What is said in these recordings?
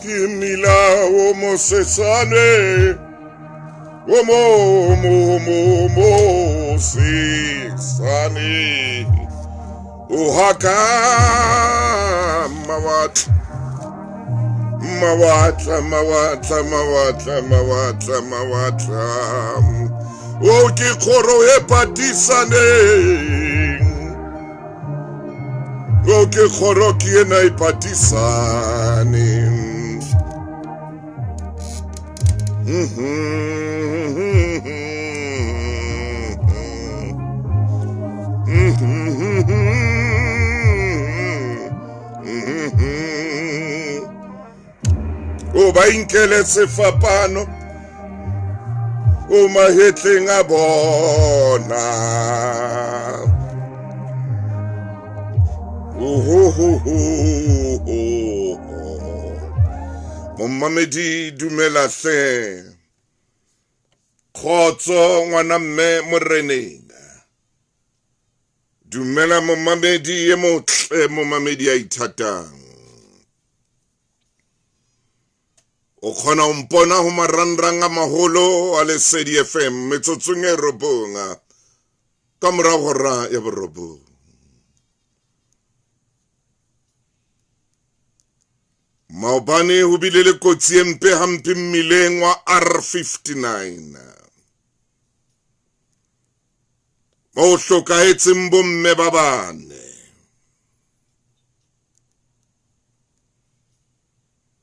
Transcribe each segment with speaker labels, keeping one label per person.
Speaker 1: Ke mmila o mosesane o mo mo mo mo sesane o haka mawatla mawatla mawatla mawatla mawatla mawatla o ke kgoro e patisaneng o ke kgoro ke ena e patisane. O ba inkele sefapano o mahetleng a bona. Momamedi dumela hle. Kgotso ngwana mme moreneng. Dumela momamedi e motle, momamedi a ithatang. O kgona ho mpona ho marangrang a maholo a Lesedi FM metsotsong e robong ka mora hora ya borobong. Maobane ho bile le kotsi e mpe hampe mmileng wa R59. Mo hlokahetseng bomme ba bane.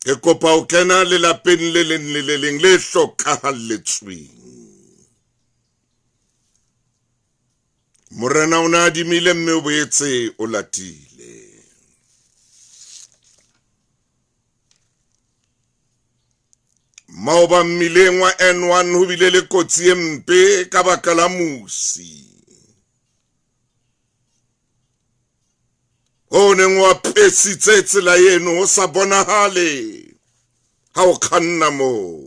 Speaker 1: Ke kopa ho kena lelapeng le leng le le leng le hlokahalletsweng. Morena o ne a adimile mme o boetse o latile. Maoba mmileng wa N1 ho bile le kotsi e mpe ka baka la mosi. O neng o apesitse tsela eno ho sa bonahale ha o kganna moo.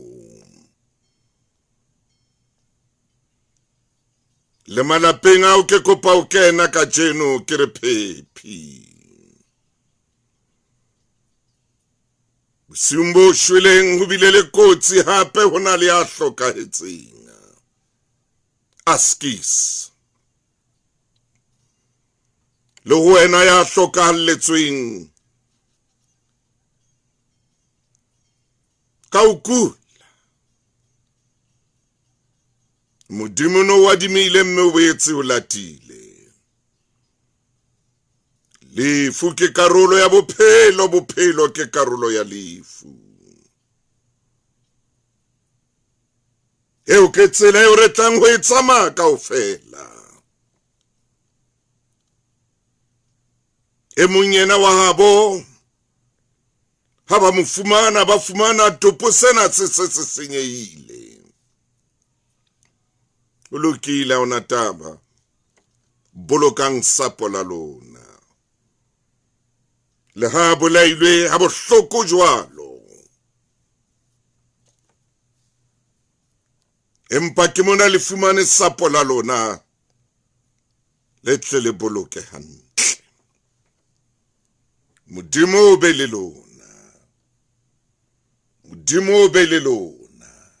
Speaker 1: Le malapeng ao ke kopa o kena kajeno ke re phephi. Bosiung bo shweleng ho bile le kotsi hape ho na le ya hlokahetseng. Askis. Le ho wena ya hlokahalletsweng ka o kula. Modimo no o adimile mme o boetse o latile. Lefu ke karolo ya bophelo, bophelo ke karolo ya lefu. Eo ke tsela eo re tlang ho e tsamaya kaofela. E mong yena wa habo ha ba mo fumana, ba fumana topo sena se se se senyehile. O lokile ha ona taba. Bolokang sapo la lona. Le ha bolailwe ha bohloko jwalo. Empa ke mona le fumane sapo la lona le tle le boloke hantle. Modimo o be le lona. Modimo o be le lona.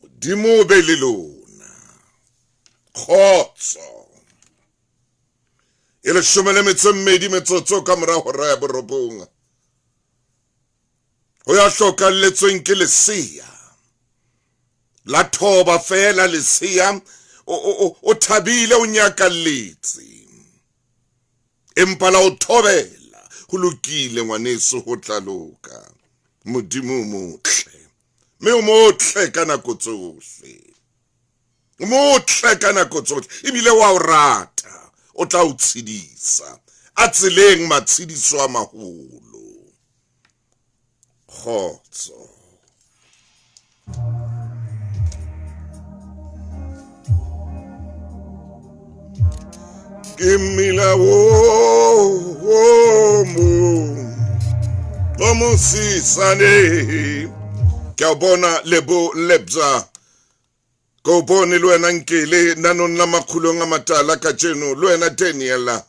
Speaker 1: Modimo o be le lona. Kgotso. E leshome le metso e mmedi metsotso ka mora hora ya borobong. Ho ya hlokalletsweng ke lesea. La thoba fela lesea o thabile o nyakalletse. Empa la o thobela ho lokile ngwaneso ho tla loka. Modimo o motle. Mme o motle ka nako tsohle. O motle ka nako tsohle ebile wa o rata. O tla o tshedisa. A tseleng matshediso a maholo. Kgotso. Ke mmila o mo o mosisane. Ke a bona lebo lebza. Ko bone le wena Nkele nanong la makgulong a matala kajeno le wena Daniela.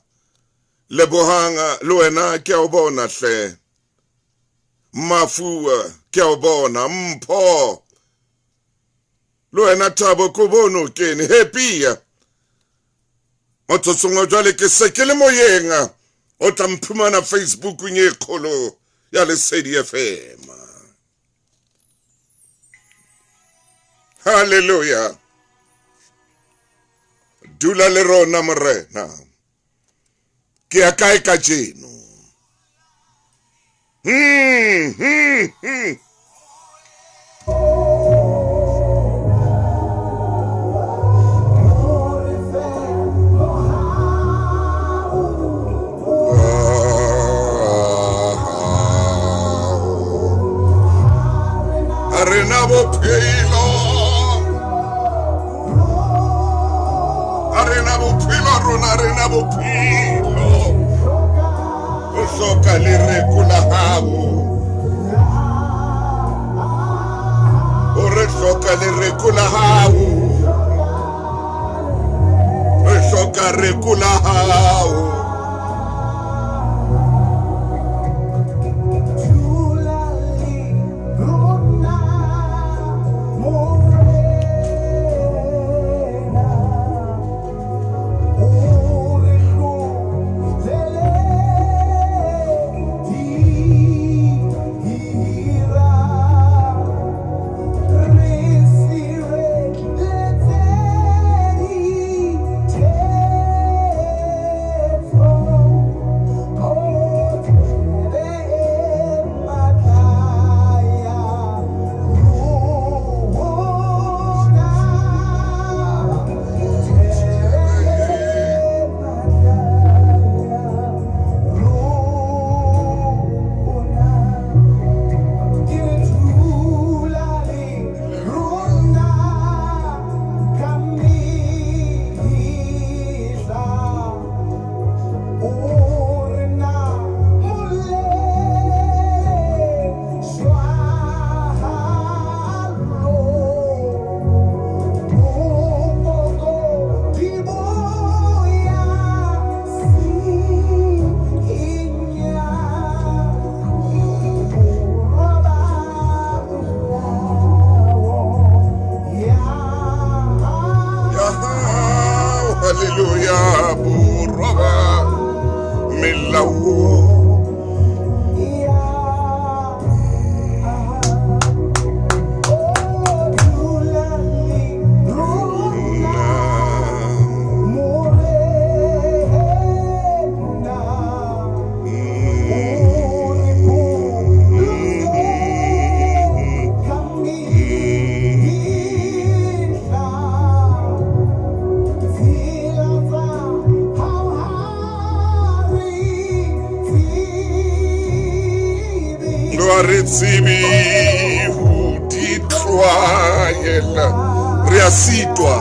Speaker 1: Lebohanga le wena ke a o bona hle. Mafua ke a o bona Mpho le wena Thabo ko bone o kene happy motsotsong wa jwale ke se ke le moyeng o tla mphumana Facebookong e kgolo ya Lesedi FM. Hallelujah. Dula le rona Morena. Ke ya kae kajeno? Rena bophelo, rena bophelo, rona rena bophelo. O hloka lereko la hao, o re hloka lereko la hao, re hloka reko la hao. Re a sitwa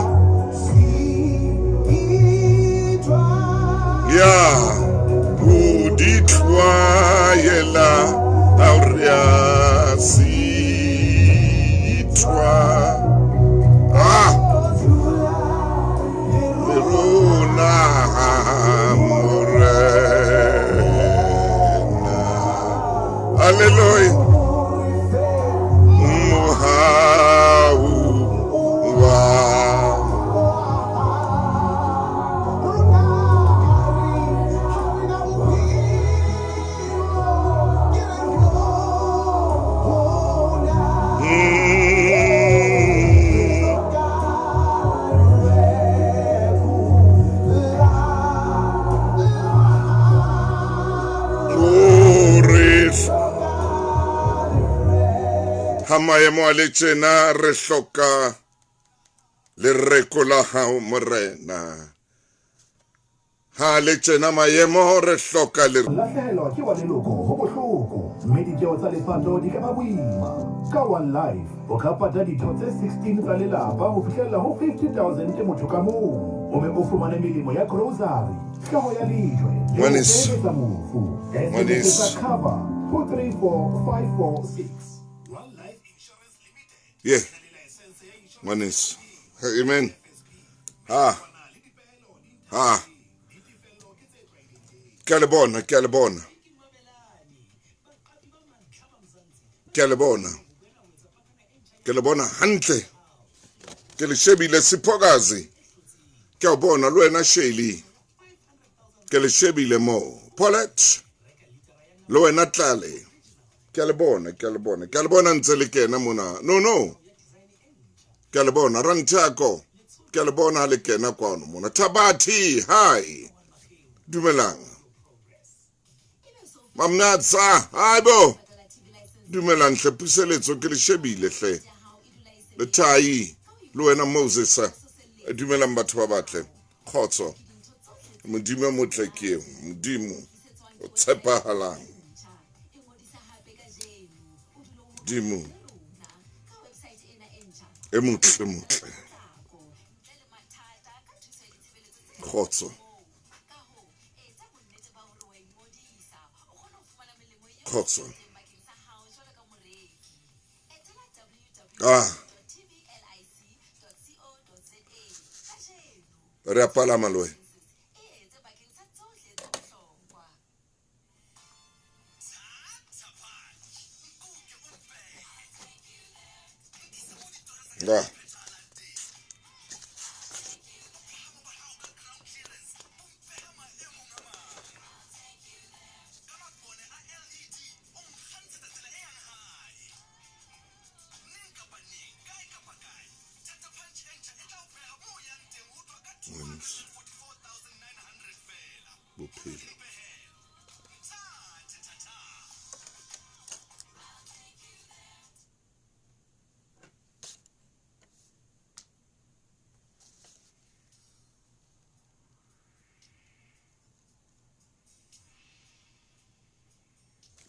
Speaker 1: ya ho di tlwaela, re a sitwa. Le rona Morena. Hallelujah. Mohau wa ha maemo a le tjena re hloka lereko la hao Morena. Ha le tjena maemo re hloka le
Speaker 2: lahlehelwa ke wa leloko ho bohloko, mme ditjeo tsa lepato di ka ba boima. Ka One Life o ka pata ditho tse 16 tsa lelapa ho fihlella ho 50,000 motho ka mong, o be o fumane melemo ya grocery, hlooho ya lejwe le ho mofu. SMS cover 434546.
Speaker 1: Yeah. Ngwaneso. Amen. Ha. Ha. Ke a le bona, ke a le bona. Ke a le bona. Ke le bona hantle. Ke le shebile Siphokazi. Ke a o bona le wena Shelly. Ke le shebile moo. Paulette le wena Tlale. Ke a le bona, ke a le bona. Ke a le bona ntse le kena mona. No no. Ke a le bona Ranthako. Ke a le bona ha le kena kwano mona. Thabathi, hi. Dumelang. Mamnatsa, hi bo. Dumelang hle puseletso ke le shebile hle. Le Thai, le wena Moses. Dumelang batho ba batle. Kgotso. Modimo motle ke eo. Modimo o tshepahalang. Modimo e motle motle. Kgotso. Kgotso. Ah. Re a palama le wena. Ah. Ngwaneso. Bophelo.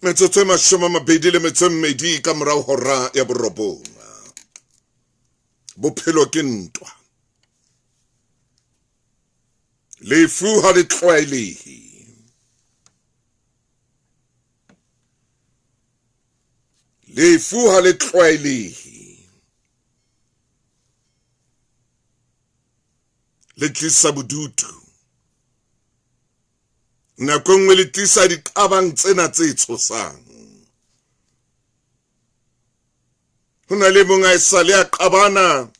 Speaker 1: Metsotso e mashome a mabedi le metso e mmedi ka morao hora ya borobong. Bophelo ke ntwa. Lefu ha le tlwaelehe. Lefu ha le tlwaelehe. Le tlisa bodutu. Nako e nngwe le tlisa diqabang tsena tse tshosang. Ho na le mong a esale a qabana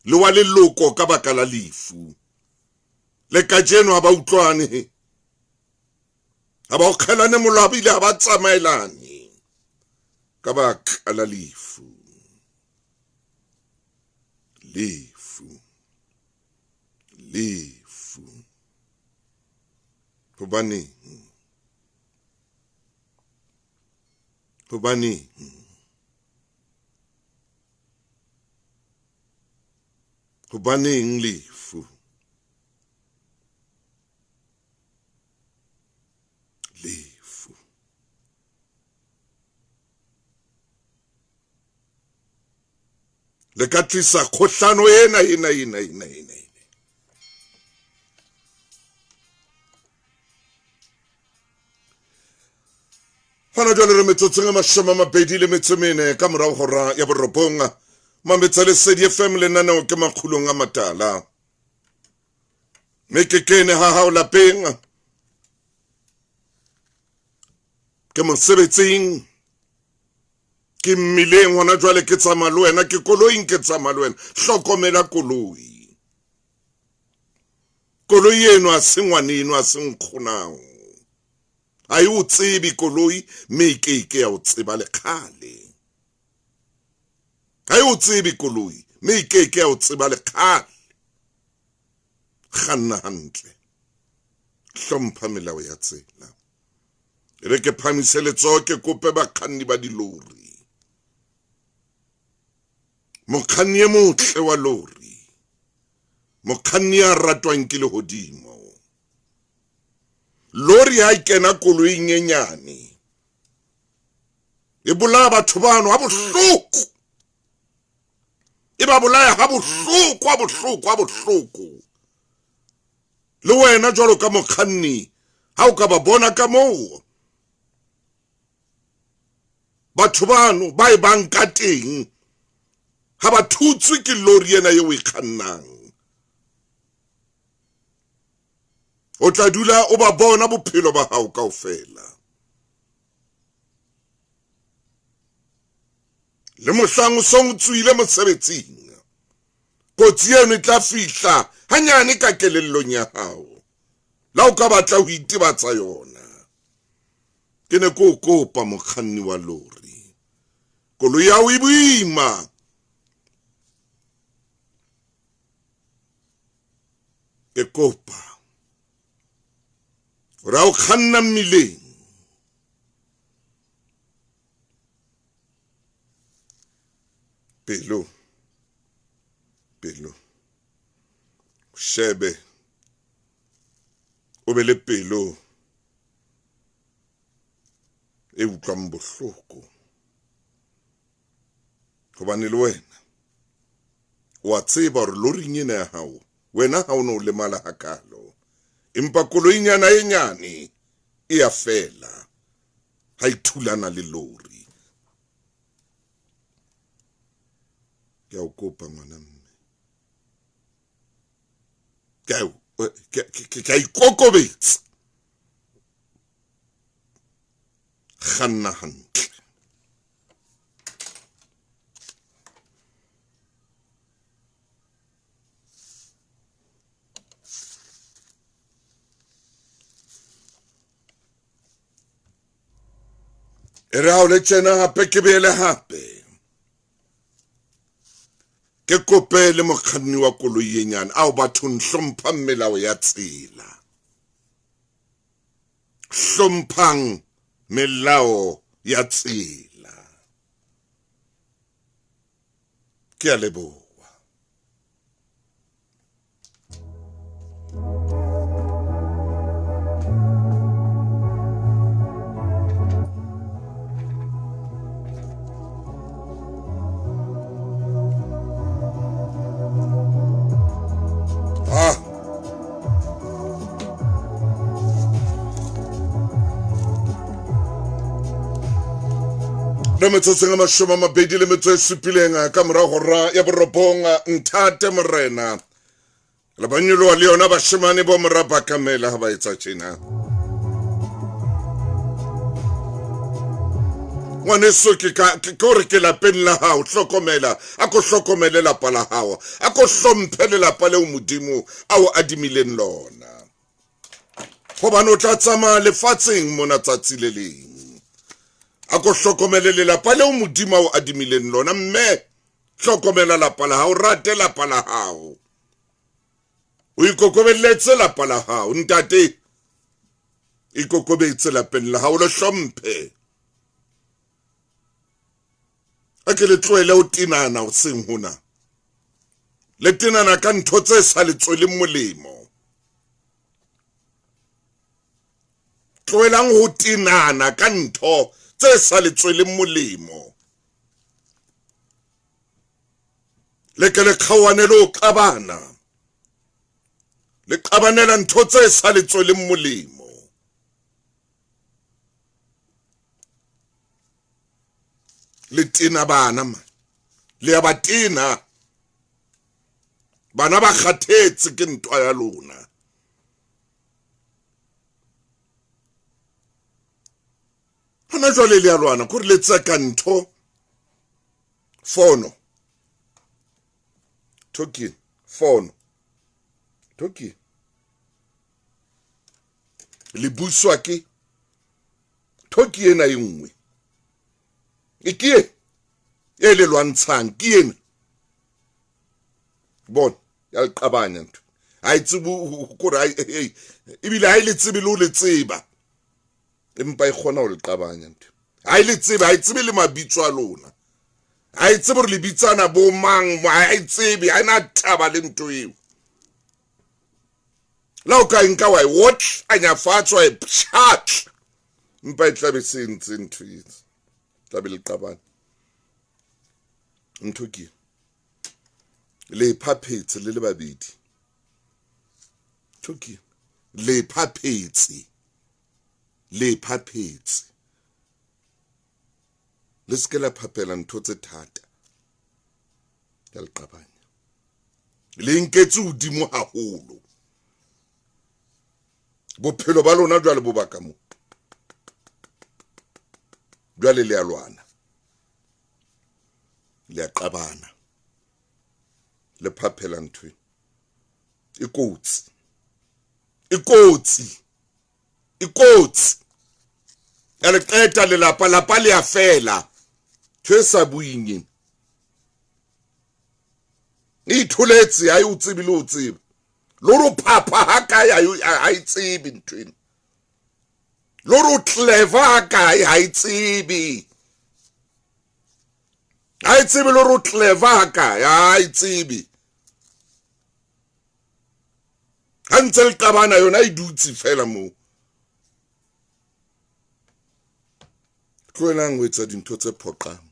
Speaker 1: le wa leloko ka baka la lefu. Le kajeno ha ba utlwane. Ha ba okgelane molao ebile ha ba tsamaelane ka baka la lefu. Lefu. Lefu. Hobaneng? Hobaneng? Hobaneng lefu? Lefu. Le ka tlisa kgohlano ena ena ena ena ena. Hona jwale re metsotsong e mashome a mabedi le metso e mene ka morago hora ya borobong. Mametsa Lesedi FM lenaneo ke makgulong a matala. Mme ke kene ha hao lapeng. Ke mosebetsing. Ke mmileng hona jwale ke tsamaya le wena, ke koloing ke tsamaya le wena. Hlokomela koloi. Koloi eno ha se ngwaneno, ha se nkgonao. Ha e o tsebe koloi, mme e ke ke ya o tseba le kgale. Ha e o tsebe koloi, mme e ke ke ya o tseba le kgale. Kganna hantle. Hlompha melao ya tsela. E re ke phamise letsoho ke kope bakganni ba dilori. Mokganni e motle wa lori. Mokganni ya ratwang ke lehodimo. Lori ha e kena koloing e nyane e bolaya batho bano ha bohloko. E ba bolaya ha bohloko, ha bohloko, ha bohloko. Le wena jwalo ka mokganni ha o ka ba bona ka moo batho bano ba e bang ka teng ha ba thutswe ke lori ena eo e kgannang. O tla dula o ba bona bophelo ba hao kaofela. Le mohlang o song tswile mosebetsing, kotsi eno e tla fihla hanyane ka kelellong ya hao. La o ka batla ho itebatsa yona. Ke ne ke o kopa mokganni wa lori, koloi ya hao e boima. Ke kopa hore ha o kganna mmileng, pelo pelo shebe, o be le pelo e utlwang bohloko, hobane le wena o a tseba hore loring ena ya hao wena ha o no lemala hakalo, empa koloinyana e nyane e ya fela ha e thulana le lori. Ke a o kopa ngwana mme, ke a ikokobetsa, kganna hantle. E re ha o le tjena hape ke beele hape ke kope le mokganni wa koloi e nyane ao bathong, hlomphang melao ya tsela, hlomphang melao ya tsela. Ke a leboha. Le metsotsong a 27 ka morago hora ya 9, nthate morena le ba nyoloha le yona bashemane bo mora ba kamela ha ba etsa tjena. Ngwaneso, ke ka ke hore ke lapeng la hao, hlokomela, a ko hlokomele lapa la hao, a ko hlomphe lelapa leo Modimo a o adimileng lona, hobane o tla tsamaya lefatsheng mona tsatsi le leng. A ko hlokomele lelapa leo Modimo a o adimileng lona, mme hlokomela lapa la hao, rate lapa la hao, o ikokobelletse lapa la hao. Ntate, ikokobetse lapeng la hao, le hlomphe. A ke le tlohele ho tenana hoseng hona, le tenana ka ntho tse sa le tsweleng molemo. Tlohelang ho tenana ka ntho tse sa le tsweleng molemo. Le ke le kgaohane le ho qabana, le qabanela ntho tse sa le tsweleng molemo. Le tena bana man, le ya ba tena bana, ba kgathetse ke ntwa ya lona. Hona jwale le ya lwana, kore le tseka ntho fono toki fono toki, le buswa ke toki ena e nngwe, e ke e e le lwantshang, ke ena bona ya le qabanya ntho. Ha e tsebe kore ebile ha e le tsebe le ho le tseba, empa e kgona ho le qabanya ntho. Ha e le tsebe, ha e tsebe le mabitso a lona, ha e tsebe hore le bitsana bo mang, ha e tsebe, ha e na taba le ntho eo. La o ka nka wa e otlanya fatshe, wa e pshatla, empa e tlabe se ntse ntho e tlabe le qabane ntho ke le phaphetse le le babedi. Ntho ke le phaphetse, le phaphetse, le se ke la phapela ntho tse thata ya le qabanya, le nketse hodimo haholo. Bophelo ba lona jwale bo baka mo, jwale le a lwana. Le a qabana, le phaphela ntho e kotsi, e kotsi, e kotsi. Ya le qeta lelapa, lapa le a fela. Ntho e sa buing ena e itholetse, ha e o tsebe le o tsebe le hore o phapha ha kae, ha e tsebe ntho ena, le hore o clever ha kae, ha e tsebe, ha e tsebe le hore o clever ha kae, ha e tsebe. Ha ntse le qabana yona e dutse fela moo. Tlohelang ho etsa dintho tse phoqang.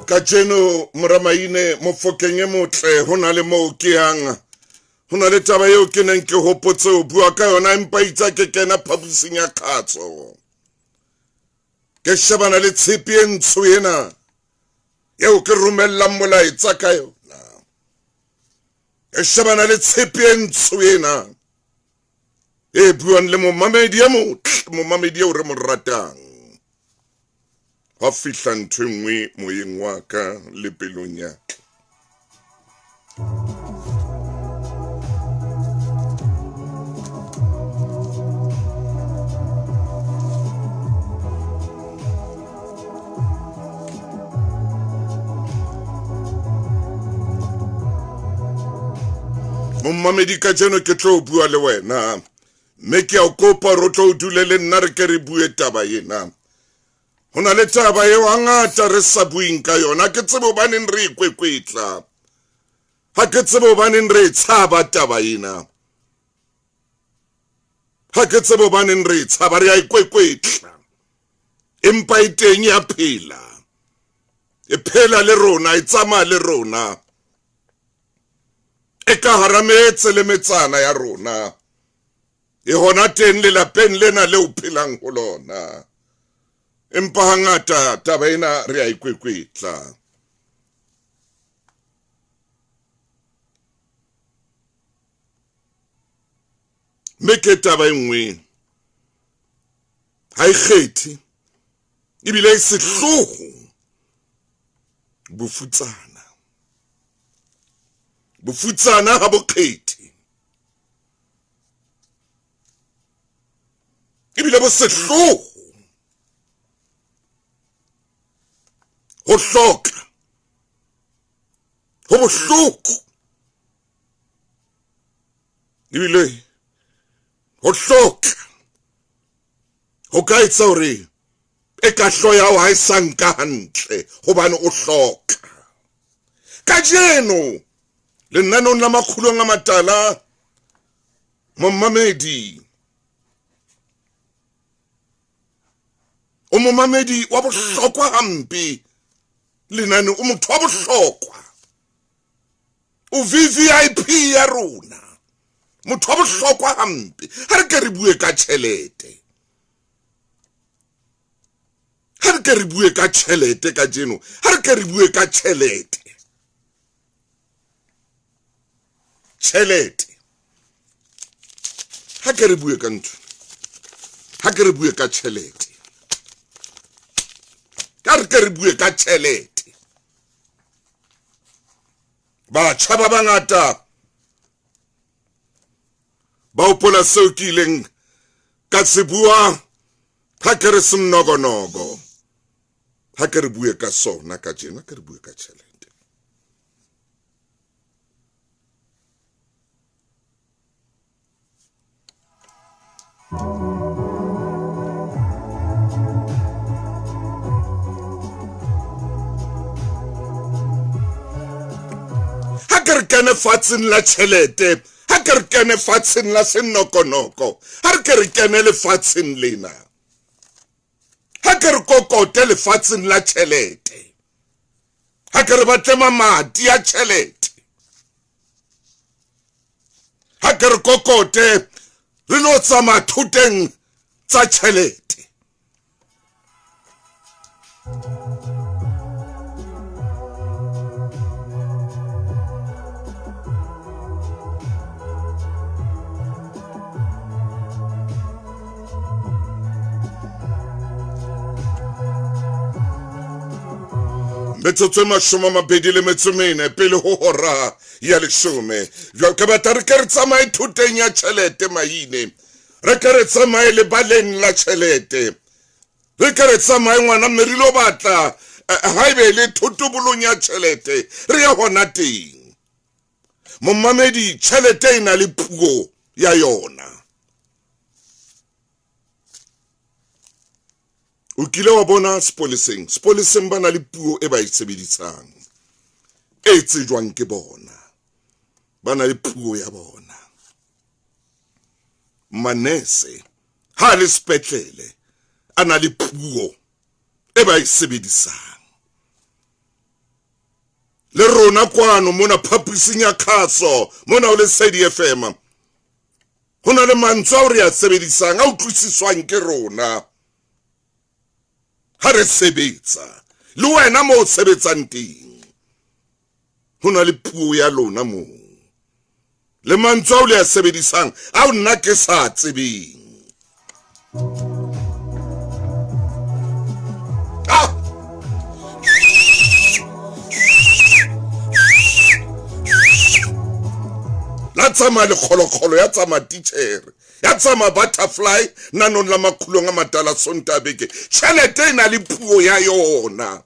Speaker 1: Kajeno moramaine mofokeng e motle ho na le moo ke yang, ho na le taba eo ke neng ke hopotse ho bua ka yona, empa itse ke kena phaposing ya kgatso ke shebana le tshepe e ntsho ena eo ke romellang molaetsa ka yona, ke shebana le tshepe e ntsho ena e buang le momamedi e motle, momamedi eo re mo ratang. Hwa fihla ntho e nngwe moyeng wa ka le pelong ya ka. Momamedi, kajeno ke tlo bua le wena, mme ke a o kopa hore o tlo o dule le nna re ke re bue taba ena. Ho na le taba eo hangata re sa bueng ka yona, ke tsebe hobaneng re e kwekwetla, ha ke tsebe hobaneng re e tshaba taba ena, ha ke tsebe hobaneng re e tshaba, re a e kwekwetla, empa e teng ya phela, e phela le rona, e tsamaya le rona, e ka hara metse le metsana ya rona, e hona teng lelapeng lena leo phelang ho lona. Empa hangata taba ena re a e kwekwetla. Mme ke taba e nngwe ha e kgethe ebile e sehloho, bofutsana. Bofutsana ha bo kgethe ebile bo sehloho, ho hloka ho bohloko ebile ho hloka ho ka etsa hore e ka hlo ya hao ha e sa nka hantle hobane o hloka. Kajeno lenanong la Makgulong a Matala, momamedi o momamedi wa bohlokwa hampe, lenane o motho wa bohlokwa, o VVIP ya rona, motho wa bohlokwa hampe. Ha re ke re bue ka tjhelete, ha re ke re bue ka tjhelete kajeno, ha re ke re bue ka tjhelete. Tjhelete, ha ke re bue ka ntho, ha ke re bue ka tjhelete, ka re ke re bue ka tjhelete. Batjha ba bangata ba hopola seo ke ileng ka se bua ha ke re semnokonogo. Ha ke re bue ka sona kajeno, ha ke re bue ka tjhelete. Ha ke re kene fatsheng la tjhelete, ha ke re kene fatsheng la senokonoko, ha re ke re kene lefatsheng lena, ha ke re kokote lefatsheng la tjhelete. Ha ke re batle mamati a tjhelete. Ha ke re kokote re lo tsamaya thoteng tsa tjhelete. Metsotso e 24 pele ho hora ya 10. Jwale ke batla re ke re tsamaye thoteng ya tjhelete maine, re ke re tsamaye lebaleng la tjhelete, re ke re tsamaye ngwana mme re lo batla haebe le thotobolong ya tjhelete, re ye hona teng. Momamedi, tjhelete e na le puo ya yona. O kile wa bona sepoleseng, sepoleseng ba na le puo e ba e sebedisang, e tsejwang ke bona, ba na le puo ya bona. Manese ha le sepetlele a na le puo e ba e sebedisang. Le rona kwano mona phapusing ya khaso mona o Lesedi FM, ho na le mantswe ao re a sebedisang a utlwisiswang ke rona ha re sebetsa. Le wena mo o sebetsang teng ho na le puo ya lona moo, le mantswe ao le a sebedisang ao nna ke sa tsebeng. La tsamaya lekgolokgolo, ya tsamaya titjhere, ya tsamaya butterfly nanong la makgulong a matala Sontaha beke. Tjhelete e na le puo ya yona,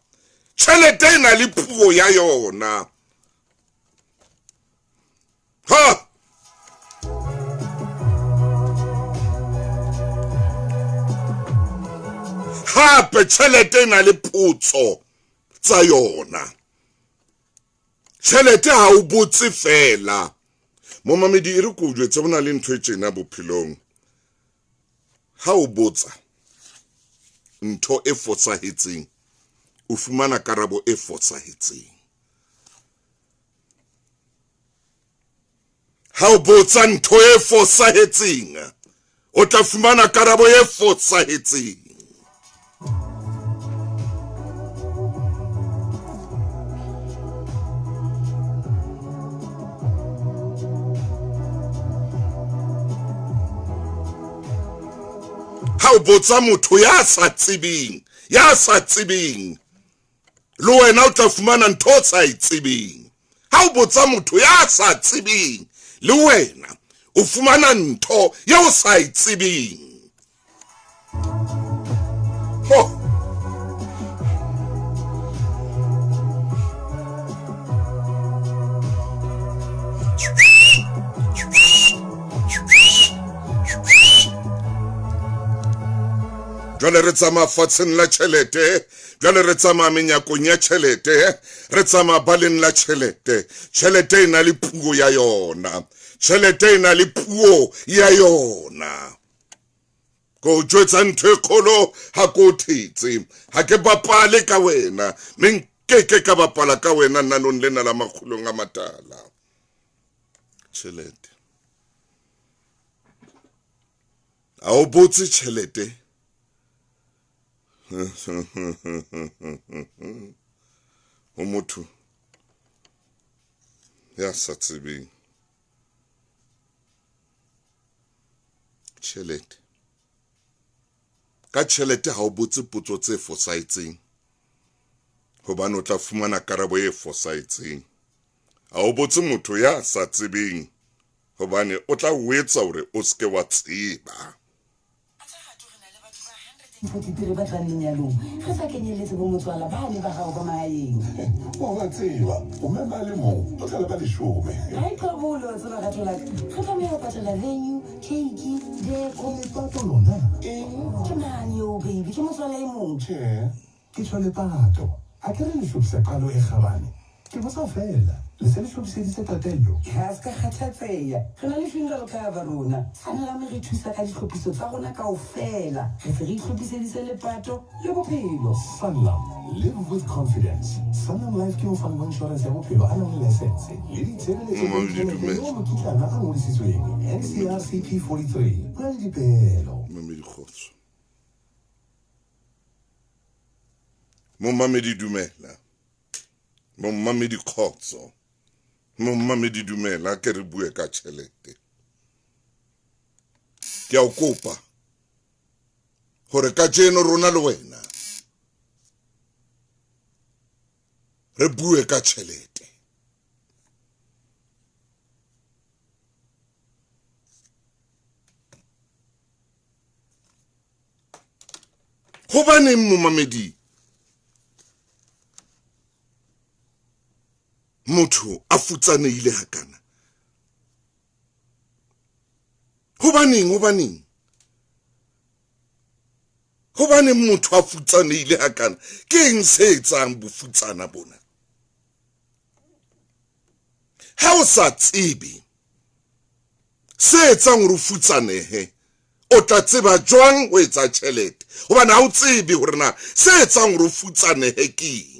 Speaker 1: tjhelete e na le puo ya yona. Ha hape tjhelete e na le potso tsa yona. Tjhelete ha o botse fela. Momamedi, e re ko jwetse, ho na le ntho e tjena bophelong. Ha o botsa ntho e fosahetseng, o fumana karabo e fosahetseng. Ha o botsa ntho e fosahetseng, o tla fumana karabo e fosahetseng. Ha o botsa motho ya sa tsebeng, ya sa tsebeng, le wena o tla fumana ntho o sa e tsebeng. Ha o botsa motho ya sa tsebeng, le wena o fumana ntho ya o sa e tsebeng. Ho. Jwale re tsamaya fatsheng la tjhelete, jwale re tsamaya menyakong ya tjhelete, re tsamaya baleng la tjhelete. Tjhelete e na le puo ya yona, tjhelete e na le puo ya yona. Ko jwetsa ntho e kgolo ha ko thetse, ha ke bapale ka wena, mme nkeke ka bapala ka wena nanong lena la makgulong a matala. Tjhelete ha o botse tjhelete. Ho motho ya sa tsebeng tjhelete. Ka tjhelete ha o botse potso tse fosahetseng, hobane o tla fumana karabo e fosahetseng. Ha o botse motho ya sa tsebeng, hobane o tla o etsa hore o seke wa tseba.
Speaker 3: 43 ba tlang lenyalong, re sa kenyelletse bo motswala ba ne ba gago ba mahaeng.
Speaker 4: Wa ba tseba, o mema le mong, o tla le ba 10.
Speaker 3: Ha e qabole, wa tseba rato la ka. Re tlameha ho patala venue, cake, deko.
Speaker 4: Lepato lona? Eng?
Speaker 3: Ke mang eo, baby? Ke motswala e mong.
Speaker 4: Tjhe, ke tjho lepato. A ke re le hlopisa qalo e kgabane. Ke botsa fela. Le se le hlophiseditse qetello?
Speaker 3: Ha se ka kgathatseha. Re na le funeral cover rona. Sanlam e re thusa ka ditlhophiso tsa rona kaofela. Re se re itlhophiseditse lepato le bophelo.
Speaker 4: Sanlam, live with confidence. Sanlam Life ke mofani wa inshorense ya bophelo a nang le laesense le ditshebeletso tsa ditjhelete le wa mokitlana a ngodisitsweng, NCRCP 43. Ho na le dipeelo.
Speaker 1: Momamedi kgotso. Momamedi dumela. Momamedi kgotso. Momamedi dumela ke re bue ka tjhelete. Ke a o kopa hore kajeno rona le wena re bue ka tjhelete. Hobaneng momamedi motho a futsanehile hakana? Hobaneng, hobaneng? Hobaneng motho a futsanehile hakana? Ke eng se etsang bofutsana bona? Ha o sa tsebe se etsang hore o futsanehe, o tla tseba jwang ho etsa tjhelete? Hobane ha o tsebe hore na se etsang hore o futsanehe ke eng.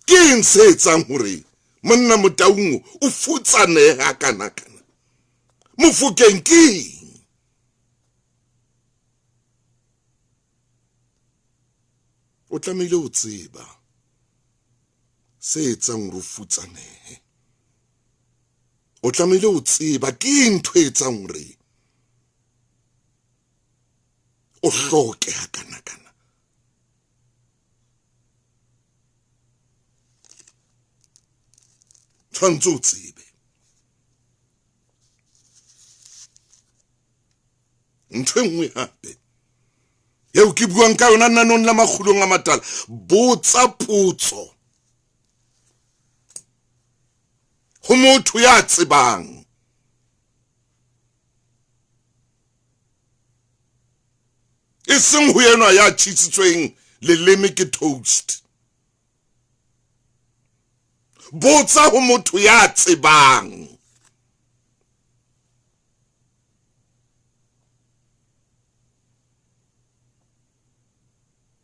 Speaker 1: Ke eng se etsang hore monna Motaung o futsanehe hakana-kana? Mofokeng ke eng? O tlamehile ho tseba se etsang hore o futsanehe. O tlamehile ho tseba ke eng ntho e etsang hore o hloke hakana-kana. Tshwanetse o tsebe. Ntho e nngwe hape eo ke buang ka yona nanong la makgulong a matala, botsa potso ho motho ya tsebang. E seng ho enwa ya tjhisitsweng leleme ke toast. Botsa ho motho ya tsebang.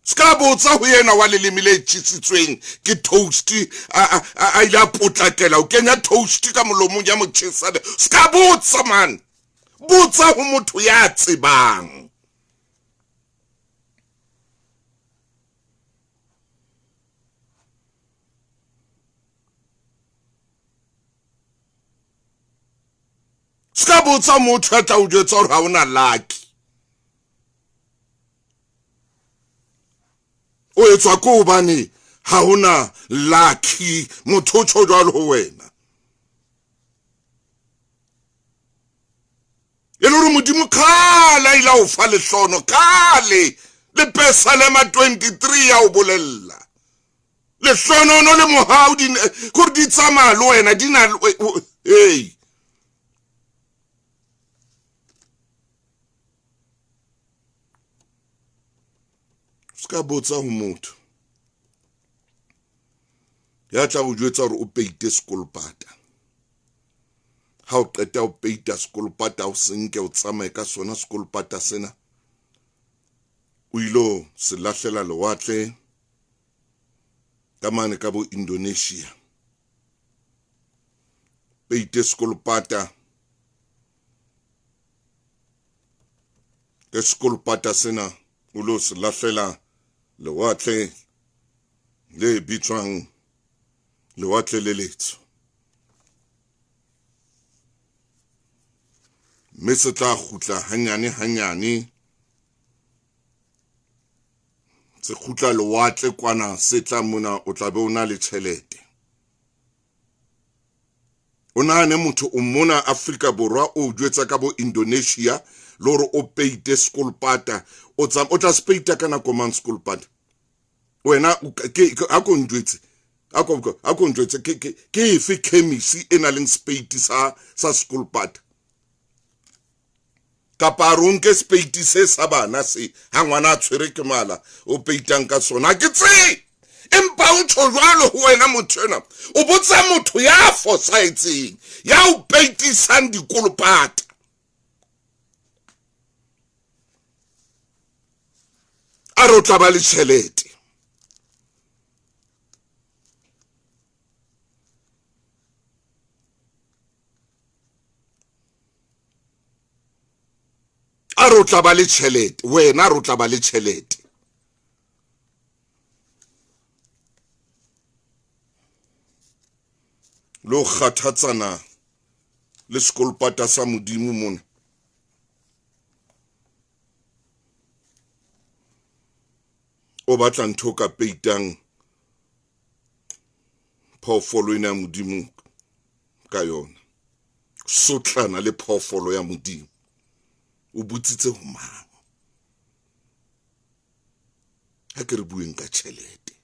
Speaker 1: Ska botsa ho yena wa leleme le tjhisitsweng ke toast, a ile a potlakela o kenya toast ka molomong ya motjhesa. Ska botsa man, botsa ho motho ya tsebang. Ska botsa motho ya tla o jwetsa hore ha ona lucky. O etswa ke hobane ha hona lucky, motho o tjho jwalo ho wena. E le hore Modimo kgale a ile a o fa lehlono, kgale le Pesalema 23 ya o bolella. Lehlonono le mohau di kore di tsamaya le wena, di na le, hey. Ska botsa ho motho ya tla o jwetsa hore o peite sekolopata. Ha o qeta o peita sekolopata, o se nke o tsamaye ka sona sekolopata sena, o ilo se lahlela lewatle ka mane ka bo Indonesia. Peite sekolopata, ke sekolopata sena o lo se lahlela lewatle le bitswang lewatle le letsho, mme se tla kgutla hanyane hanyane, se kgutla lewatle kwana, se tla mona, o tla be o na le tjhelete. O nahane motho o mona Afrika Borwa o jwetsa ka bo Indonesia le hore o peite sekolopata, o tla se peita ka nako mang sekolopata? Wena a ko njwetse, a ko njwetse ke efe chemist e nang le sepeiti sa sekolopata? Kapa a re o nke sepeiti se sa bana se, ha ngwana a tshwere ke mala, o peitang ka sona. Ha ke tsebe. Empa o tjho jwalo ho wena motho enwa, o botsa motho ya fosahetseng, ya o peitisang dikolopata. A re o tla ba le tjhelete. A re o tla ba le tjhelete, wena a re o tla ba le tjhelete. Le ho kgathatsana le sekolopata sa Modimo mona. O batla ntho o ka peitang phoofolo ena ya Modimo ka yona. Sotlana le phoofolo ya Modimo. O botsitse ho mang? Ha ke re bueng ka tjhelete.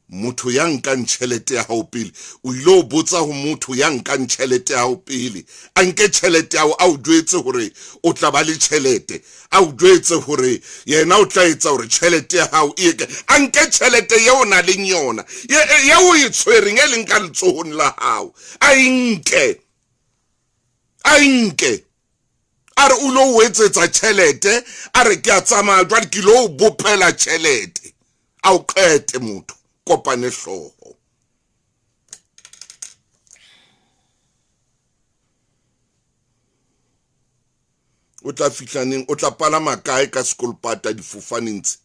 Speaker 1: Motho ya nkang tjhelete ya hao pele, o ile o botsa ho motho ya nkang tjhelete ya hao pele, a nke tjhelete ya hao, a o jwetse hore o tla ba le tjhelete, a o jwetse hore yena o tla etsa hore tjhelete ya hao e eke, a nke tjhelete eo o nang le yona, eo o e tshwereng, e leng ka letsohong la hao, a e nke, a e nke. A re o lo o etsetsa tjhelete, a re ke a tsamaya jwale ke lo o bopela tjhelete. A o qete motho, kopane hlooho. O tla fihla neng? O tla palama kae ka sekolopata difofaneng tse?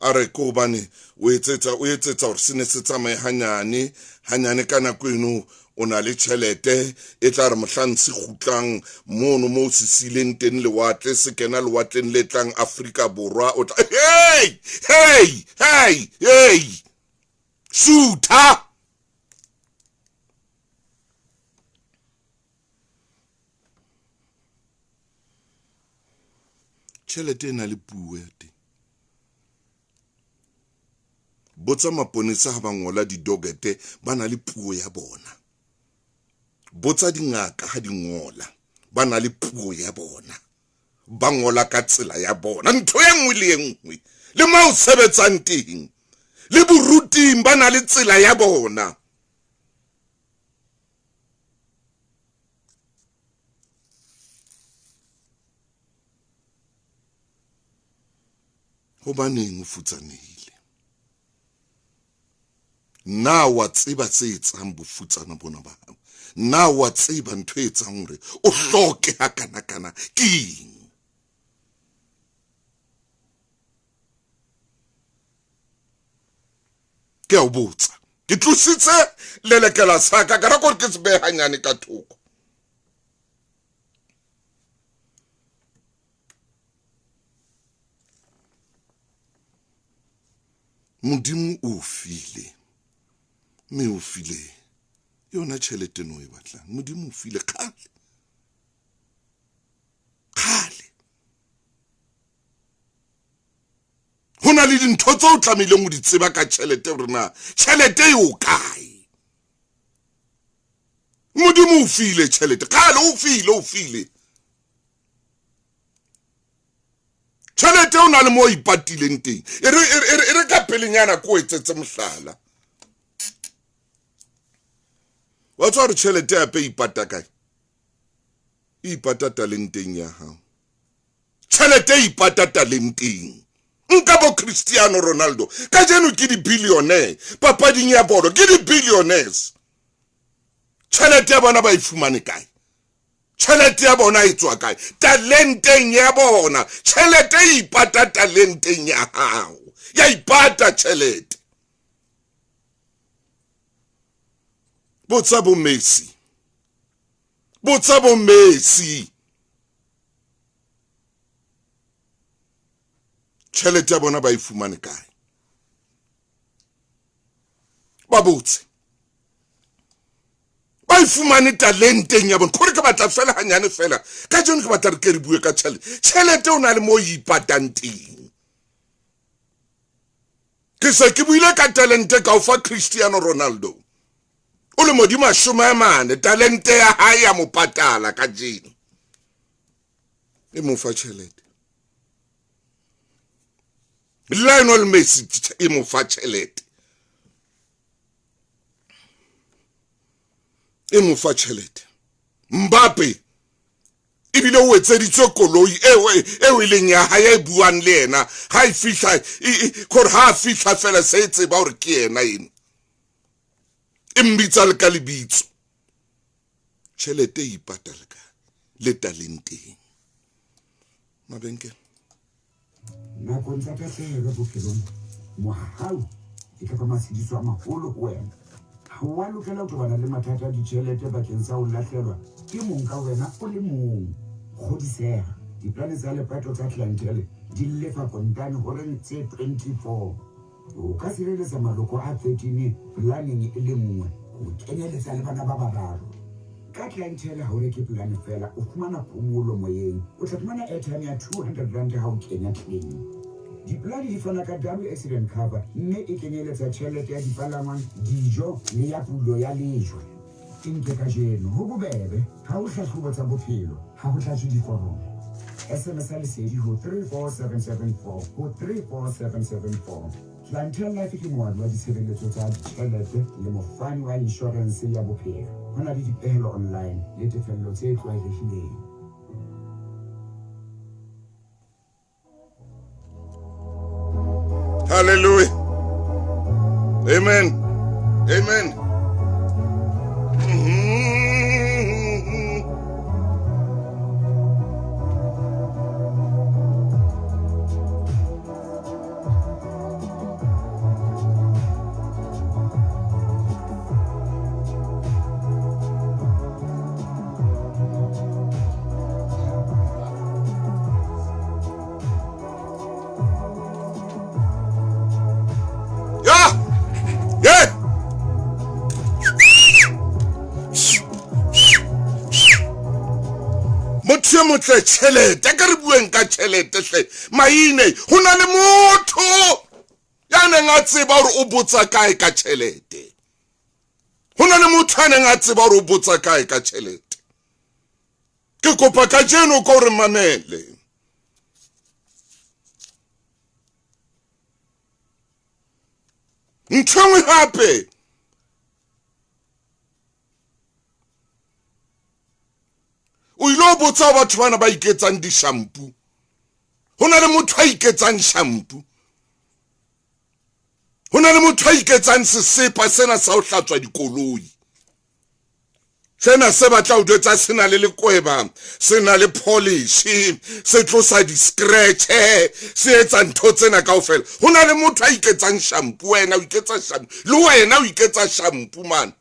Speaker 1: A re ke hobane o etsetsa, o etsetsa hore se ne se tsamaye hanyane hanyane ka nako eno o na le tjhelete e tla re mohlang se kgutlang mono moo se sileng teng lewatle, se kena lewatleng le tlang Afrika Borwa, o tla, hey, hey, hey, hey, sutha. Tjhelete e na le puo ya teng. Botsa maponesa ha ba ngola didokete, ba na le puo ya bona. Botsa dingaka ha di ngola, ba na le puo ya bona. Ba ngola ka tsela ya bona. Ntho e nngwe le e nngwe, le mo o sebetsang teng, le boruting ba na le tsela ya bona. Hobaneng o futsanehile? Na wa tseba tse etsang bofutsana bona ba hao? Na wa tseba ntho e etsang hore o hloke hakanakana ke eng? Ke a o botsa. Ke tlositse lelekela sa ka, ka rata hore ke se behe hanyane ka thoko. Modimo o file, mme o file yona tjhelete eno o e batlang. Modimo o file kgale, kgale. Ho na le dintho tseo o tlamehileng ho di tseba ka tjhelete, hore na tjhelete e o kae. Modimo o file tjhelete kgale, o file, o file tjhelete. O na le mo ipatileng teng. E re, e re, e re ka pelenyana ko etsetse mohlala. Wa tswa hore tjhelete hape e ipata kae? E ipata talenteng ya hao. Tjhelete e ipata talenteng. Nka bo Cristiano Ronaldo, kajeno ke di-billionaire papading ya bolo, ke di-billionaires. Tjhelete ya bona ba e fumane kae? Tjhelete ya bona e tswa kae? Talenteng ya bona. Tjhelete e ipata talenteng ya hao. Ya ipata tjhelete. Botsa bo Messi. Botsa bo Messi. Tjhelete ya bona ba e fumane kae? Ba botse. Ba e fumane talenteng ya bona. Kgore ke batla fela hanyane fela. Kajeno ke batla re ke re bue ka tjhelete. Tjhelete o na le mo e ipatang teng. Ke se ke buile ka talente ka o fa Cristiano Ronaldo. O lemo di 40, talente ya hae ya mo patala kajeno. E mo fa tjhelete. Lionel Messi e mo fa tjhelete. E mo fa tjhelete. Mbappe ebile o etseditswe koloi eo e leng ya hae e buang le yena. Ha e fihla kore ha fihla fela se e tseba hore ke yena eno. E mmitsa le ka lebitso. Tjhelete e ipatala ka le talenteng. Mabenkele.
Speaker 5: Nakong tsa tahlehelo bophelong, mohau e ka ba matshediso a maholo ho wena. Ha o a lokela ho tobana le mathata a ditjhelete bakeng sa ho lahlelwa ke mong ka wena o le mong. Kgodiseha, diplane tsa lepato tsa Clientele di lefa kontane horeng tse 24. O ka sireletsa maloko a 13 polaneng e le nngwe, ho kenyeletsa le bana ba bararo. Ka Clientele ha o reke polane feela, o fumana phomolo moyeng. O tla fumana airtime ya 200 rand ha o kenya claim. Dipolane di fana ka double accident cover mme e kenyeletsa tjhelete ya dipalangwang, dijo le ya pulo ya lejwe. E nke kajeno, ho bobebe, ha ho hlahlobo tsa bophelo, ha ho tlatswe diforomo. SMS ya lesedi ho 34774 ho 34774. Clientele Life ke moabi wa ditshebeletso tsa ditjhelete le mofani wa inshorense ya bophelo. Ho na le dipehelo online le tefello tse tlwaelehileng.
Speaker 1: Hallelujah. Amen. Amen. Mm-hmm. Motho e motle tjhelete, ka re bueng ka tjhelete hle. Maine, ho na le motho ya neng a tseba hore o botsa kae ka tjhelete. Ho na le motho a neng a tseba hore o botsa kae ka tjhelete. Ke kopa kajeno ko re mamele. Ntho e nngwe hape, o ile o botsa batho bana ba iketsang di-shampoo. Ho na le motho a iketsang shampoo. Ho na le motho a iketsang sesepa sena sa ho hlatswa dikoloi. Sena se batla ho jwetsa se na le lekweba, se na le polish, se tlosa di-scratch, se etsa ntho tsena kaofela. Ho na le motho a iketsang shampoo, wena o iketsa shampoo, le wena o iketsa shampoo man.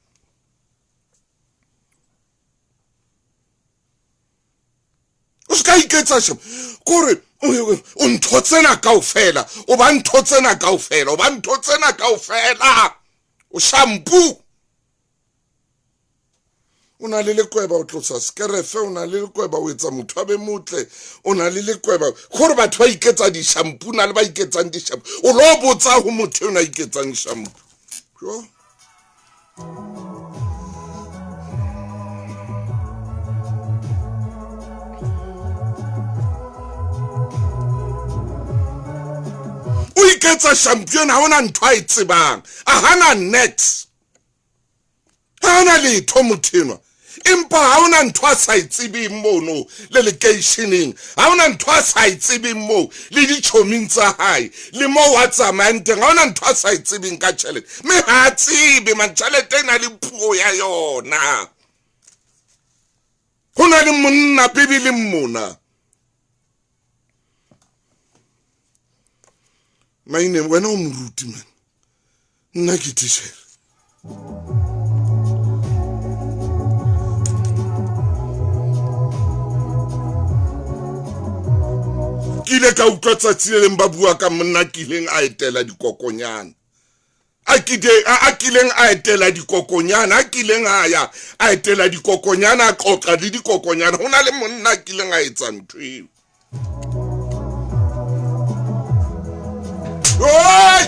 Speaker 1: O ska iketsa shampoo. Kore o ntho tsena kaofela, o ba ntho tsena kaofela, o ba ntho tsena kaofela. O shampoo. O na le lekweba o tlosa skerefe, o na le lekweba o etsa motho a be motle, o na le lekweba gore batho ba iketsa di-shampoo, na le ba iketsang di-shampoo. O lo botsa ho motho eno a iketsang shampoo. Jo. O iketsa shampoo ena, ha hona ntho a e tsebang, a hana next. Ha hona letho motho enwa, empa ha hona ntho a sa e tsebeng mono le lekeisheneng, ha hona ntho a sa e tsebeng moo le ditjhoming tsa hae le moo a tsamayang teng, ha hona ntho a sa e tsebeng ka tjhelete. Mme ha a tsebe man, tjhelete e na le puo ya yona. Ho na le monna Bibeleng mona. Maine, wena o moruti man, nna ke titjhere. Ke ile ka utlwa tsatsi le leng ba bua ka monna kileng a etela dikokonyana. A kileng a etela dikokonyana, a kileng a ya a etela dikokonyana, a qoqa le dikokonyana. Ho na le monna a kileng a etsa ntho eo. Oi!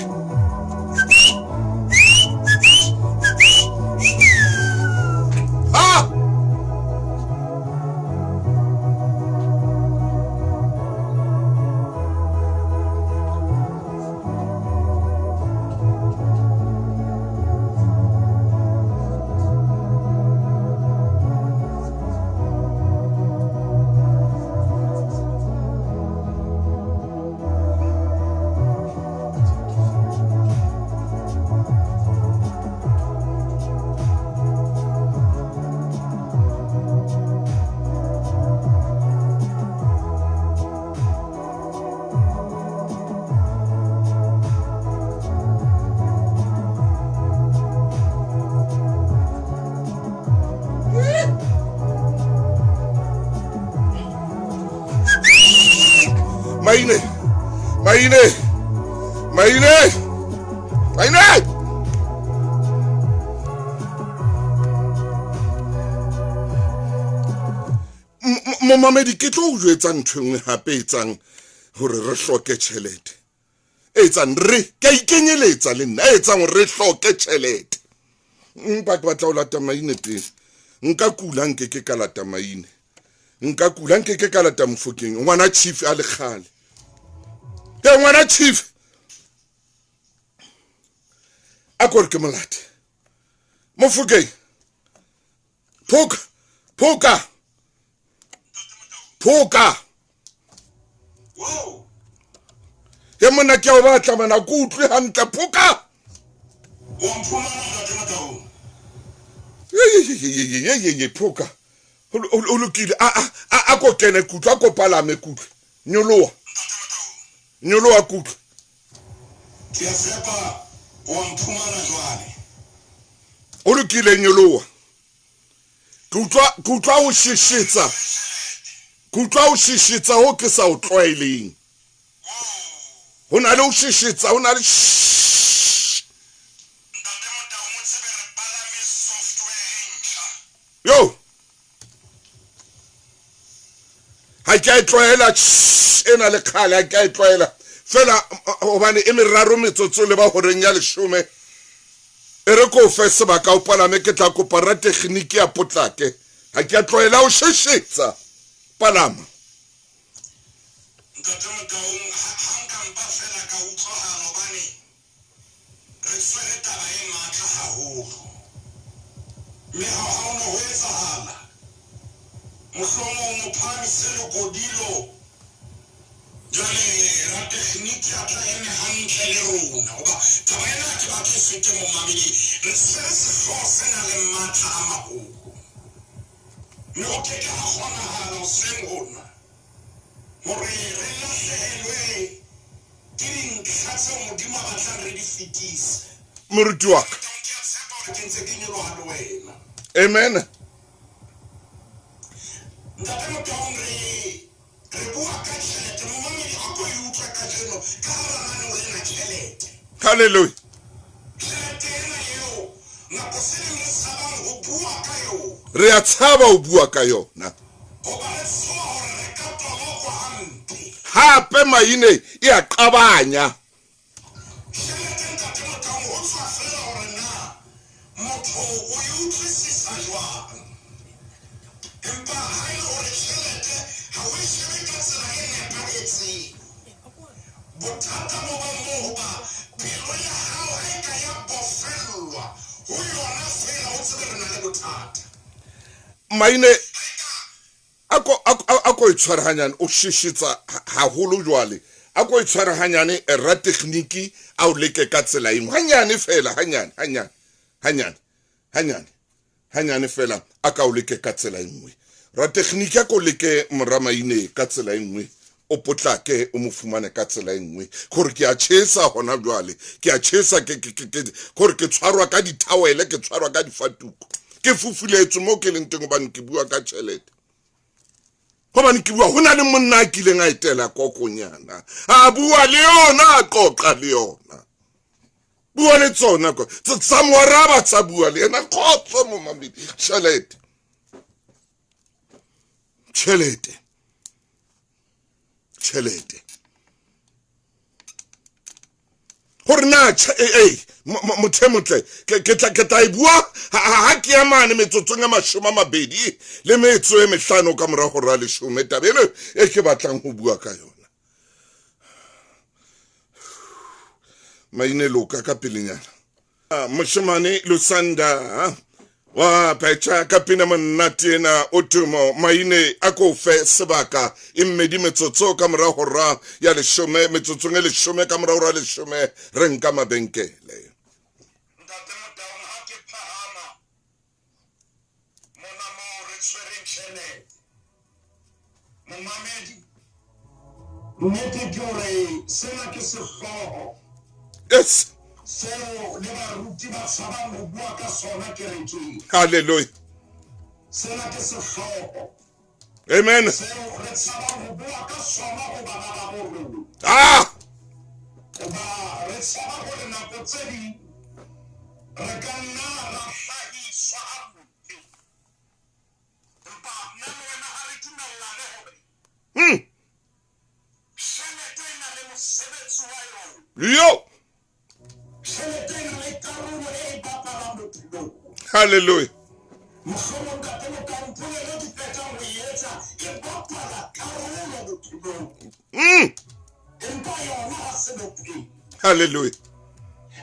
Speaker 1: Maine maine maine maine. Momamedi, ke tlo o jwetsa ntho e nngwe gape e etsang gore re hloke tšhelete, e etsang re ke a ikenyeletsa le nna, e etsang gore re hloke tšhelete. Mpa ke batla ho lata maine pele. Nka kula nke ke ka lata maine, nka kula nke ke ka lata Mofokeng, ngwana chief a lekgale. Ke ngwana chief a kore ke molate Mofokeng. Phoka, phoka, phoka. Ye monna, ke a o batla mana, ke utlwe hantle. Phoka. Ye phoka, o lokile. A ko kene kutlwe, a ko palame kutlwe. Nyoloha, nyoloha kutlwe.
Speaker 6: Ke a tshepa wa mphumana jwale.
Speaker 1: O lokile, nyoloha. Ke utlwa, ke utlwa ho sheshetsa, ke utlwa ho sheshetsa ho ke sa o tlwaeleng. Ho na le ho sheshetsa, ho na le shh.
Speaker 6: Ntate Motaung, o tsebe re palame software e ntjha.
Speaker 1: Yo, ha ke a e tlwaela shh ena le kgale, ha ke a e tlwaela fela hobane e meraro metsotso le ba horeng ya leshome. E re ko fe sebaka o palame, ke tla kopa ratekginiki a potlake. Ha ke a tlwaela ho sheshetsa. Palama.
Speaker 6: Ntate Motaung, ha ha nka mpa fela ka utlwahala hobane re tshwere taba e matla haholo. Mme ha ha ho no ho etsahala, mohlomong o phahamise lekodilo. Jwale ratekginiki a tla eme hantle le rona, hoba taba ena ha ke batle e fete momamedi. Re tshwere sehlooho se nang le matla a maholo. Mme ho ke ke ha kgonahala hoseng hona hore re lahlehelwe ke dintlha tseo Modimo a batlang re di fetise.
Speaker 1: Moruti wa ka.
Speaker 6: Ke a tshepa hore ke ntse ke nyoloha le wena.
Speaker 1: Amen.
Speaker 6: Ntate Motaung, re Re bua ka tjhelete. Momamedi, a ko e utlwe kajeno ka hara lenaneo lena, tjhelete.
Speaker 1: Hallelujah.
Speaker 6: Tjhelete ena eo nako se leng re tshabang ho bua ka yona.
Speaker 1: Re a tshaba ho bua ka yona.
Speaker 6: Hoba re tshoha hore re ka tolokwa hampe.
Speaker 1: Hape maine e a qabanya.
Speaker 6: Tjhelete Ntate Motaung ho tswa feela hore na motho o e utlwisisa jwang. Empa ha e le hore tjhelete ha o e shebe ka tsela e nepahetseng, bothata bo ba moo hoba pelo ya hao ha e ka ya bofellwa ho yona feela o tsebe re na le bothata.
Speaker 1: Maine A ko, a, a ko e tshware hanyane, o sheshetsa haholo jwale. A ko e tshware hanyane, ratekgniki a o leke ka tsela engwe. Hanyane fela, hanyane, hanyane, hanyane, hanyane, hanyane fela, a ka o leke ka tsela engwe. Ratekgniki a ko leke moramaine ka tsela engwe, o potlake o mo fumane ka tsela e nngwe. Gore ke a tjhesa hona jwale, ke a tjhesa, ke, ke, ke, ke, gore ke tshwarwa ka dithawele, ke tshwarwa ka difatuko, ke fufuletswe mo ke leng teng hobane ke bua ka tjhelete. Hobane ke bua, ho na le monna a kileng a etela kokonyana, a bua le yona, a qoqa le yona, bua le tsona, tsa mo araba, tsa bua le yena. Kgotso momamedi, tjhelete, tjhelete, tjhelete. Gore na motho e motle, ke tla e bua ha ke ya mane metsotsong ya 25 ka mora hora 10, taba eno e ke batlang ho bua ka yona. Maine loka ka pelenyana. Moshemane Lusanda wa phetha ka pina monate ena o tumo. Maine a ko fe sebaka e mmedi metsotso ka mora hora ya 10, metsotsong e 10 ka mora hora ya 10 re nka mabenkele.
Speaker 6: Ntate Motaung, ha ke phahama mona moo re tshwereng tjhelete, momamedi, nnete ke hore sena ke sehlooho
Speaker 1: Yes.
Speaker 6: seo le baruti ba tshabang ho bua ka sona kerekeng.
Speaker 1: Hallelujah.
Speaker 6: Sena ke sehlooho.
Speaker 1: Amen.
Speaker 6: Seo re tshabang ho bua ka sona ho bana ba bo rona.
Speaker 1: Ah!
Speaker 6: Hoba re tshaba hore nako tse ding re ka nna ra hlahiswa hampe. Empa nna le wena ha re dumellane hore tjhelete e na le mosebetsi wa yona.
Speaker 1: Yo!
Speaker 6: Tjhelete e na le karolo e e bapalang bophelong.
Speaker 1: Hallelujah.
Speaker 6: Mohlomong ntate Motaung polelo ke qetang ho e etsa e bapala karolo bophelong. Empa yona ha se bophelo.
Speaker 1: Hallelujah.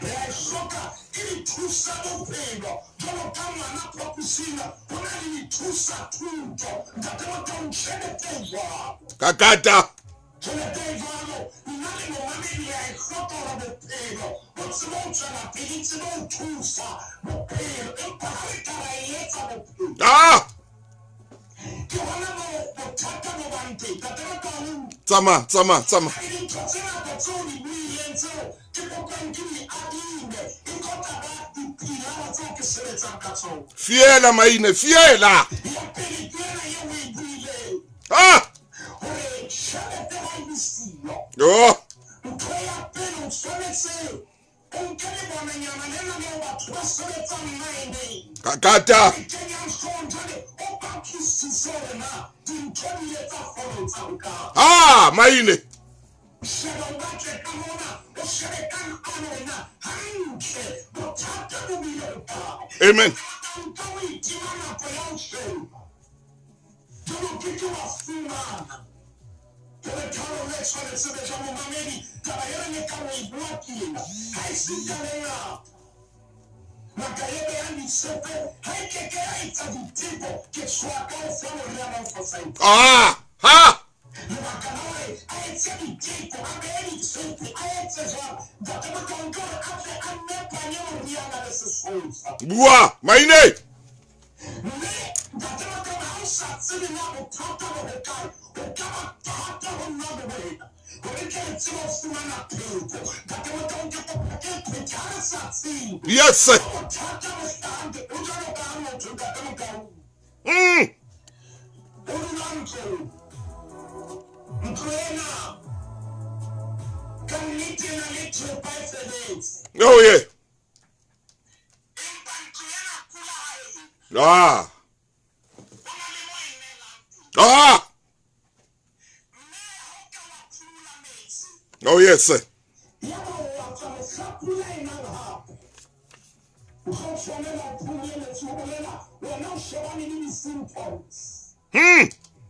Speaker 6: Re a e hloka ke dithusa bophelo jwalo ka ngwana phaposing ho na le dithusa thuto. Ntate Motaung tjhelete e jwalo.
Speaker 1: Kakata.
Speaker 6: Tjhelete e jwalo nna le momamedi re a e hloka hore bophelo bo tsebe ho tswela pele, e tsebe ho thusa bophelo. Empa ha re ka ra e etsa bophelo.
Speaker 1: Ah!
Speaker 6: Ke hona moo bothata bo bang teng. Ntate Motaung.
Speaker 1: Tsamaya, tsamaya, tsamaya.
Speaker 6: Le dintho tse ngata tseo o di buileng tseo ke kopang ke di adime e tlo tla ba dipilara tseo ke sebetsang ka tsona.
Speaker 1: Fiela maine, fiela.
Speaker 6: Ya pele ke ena eo o e buileng.
Speaker 1: Ah!
Speaker 6: Hore tjhelete ha e le siyo.
Speaker 1: Oh!
Speaker 6: Ntho ya pele o tshwanetse o nke lebonanyana lena leo batho ba sebetsang mineng.
Speaker 1: Kakata.
Speaker 6: O kenyang hloohong jwale o batlisise hore na dintho di ile tsa folotsa hokae.
Speaker 1: Ah, maine.
Speaker 6: Sheba o batle ka mona, o shebe ka nqane hore na hantle bothata bo bile hokae.
Speaker 1: Amen.
Speaker 6: Nka o itima nako ya ho sheba. Jwale o ke ke wa fumana. Hore tharollo e tshwanetse be jwang, momamedi, taba e re lekang ho e bua ke ena. Ha e sita le ngaka. Ngaka e behang ditshepe ha e ke ke ya etsa diteko, ke tshoha ka ho fa moriana o fosahetseng.
Speaker 1: Ah! Ha!
Speaker 6: Lebaka la hore a etse diteko, a behe ditshepe, a etse jwang, Ntate Motaung, ke hore a tle a nepanye moriana le sesosa.
Speaker 1: Bua, maine!
Speaker 6: Mme Ntate Motaung, ha o sa tsebe na bothata bo hokae, ho ka ba thata ho nna le wena hore tle re tsebe ho fumana pheko. Ntate Motaung, ke kopa ke phethe ha re sa tsebe
Speaker 1: Yes, sir.
Speaker 6: moo bothata bo hlahang teng. Ho jwalo ka ha motho, Ntate Motaung, o dula ntlong. Ntlo ena ka nnete e na le thepa e feletse.
Speaker 1: Oh, yeah.
Speaker 6: Empa ntlo ena pula ha e
Speaker 1: Ah.
Speaker 6: ho na le moo e nelang teng.
Speaker 1: Ah!
Speaker 6: Mme ha o ka wa phumula metsi,
Speaker 1: Oh, yes, sir.
Speaker 6: yaba o wa tswa mohla pula e nang hape. O tlo tshwanela ho phumule metsi ho bolela wena o shebane le di-symptoms.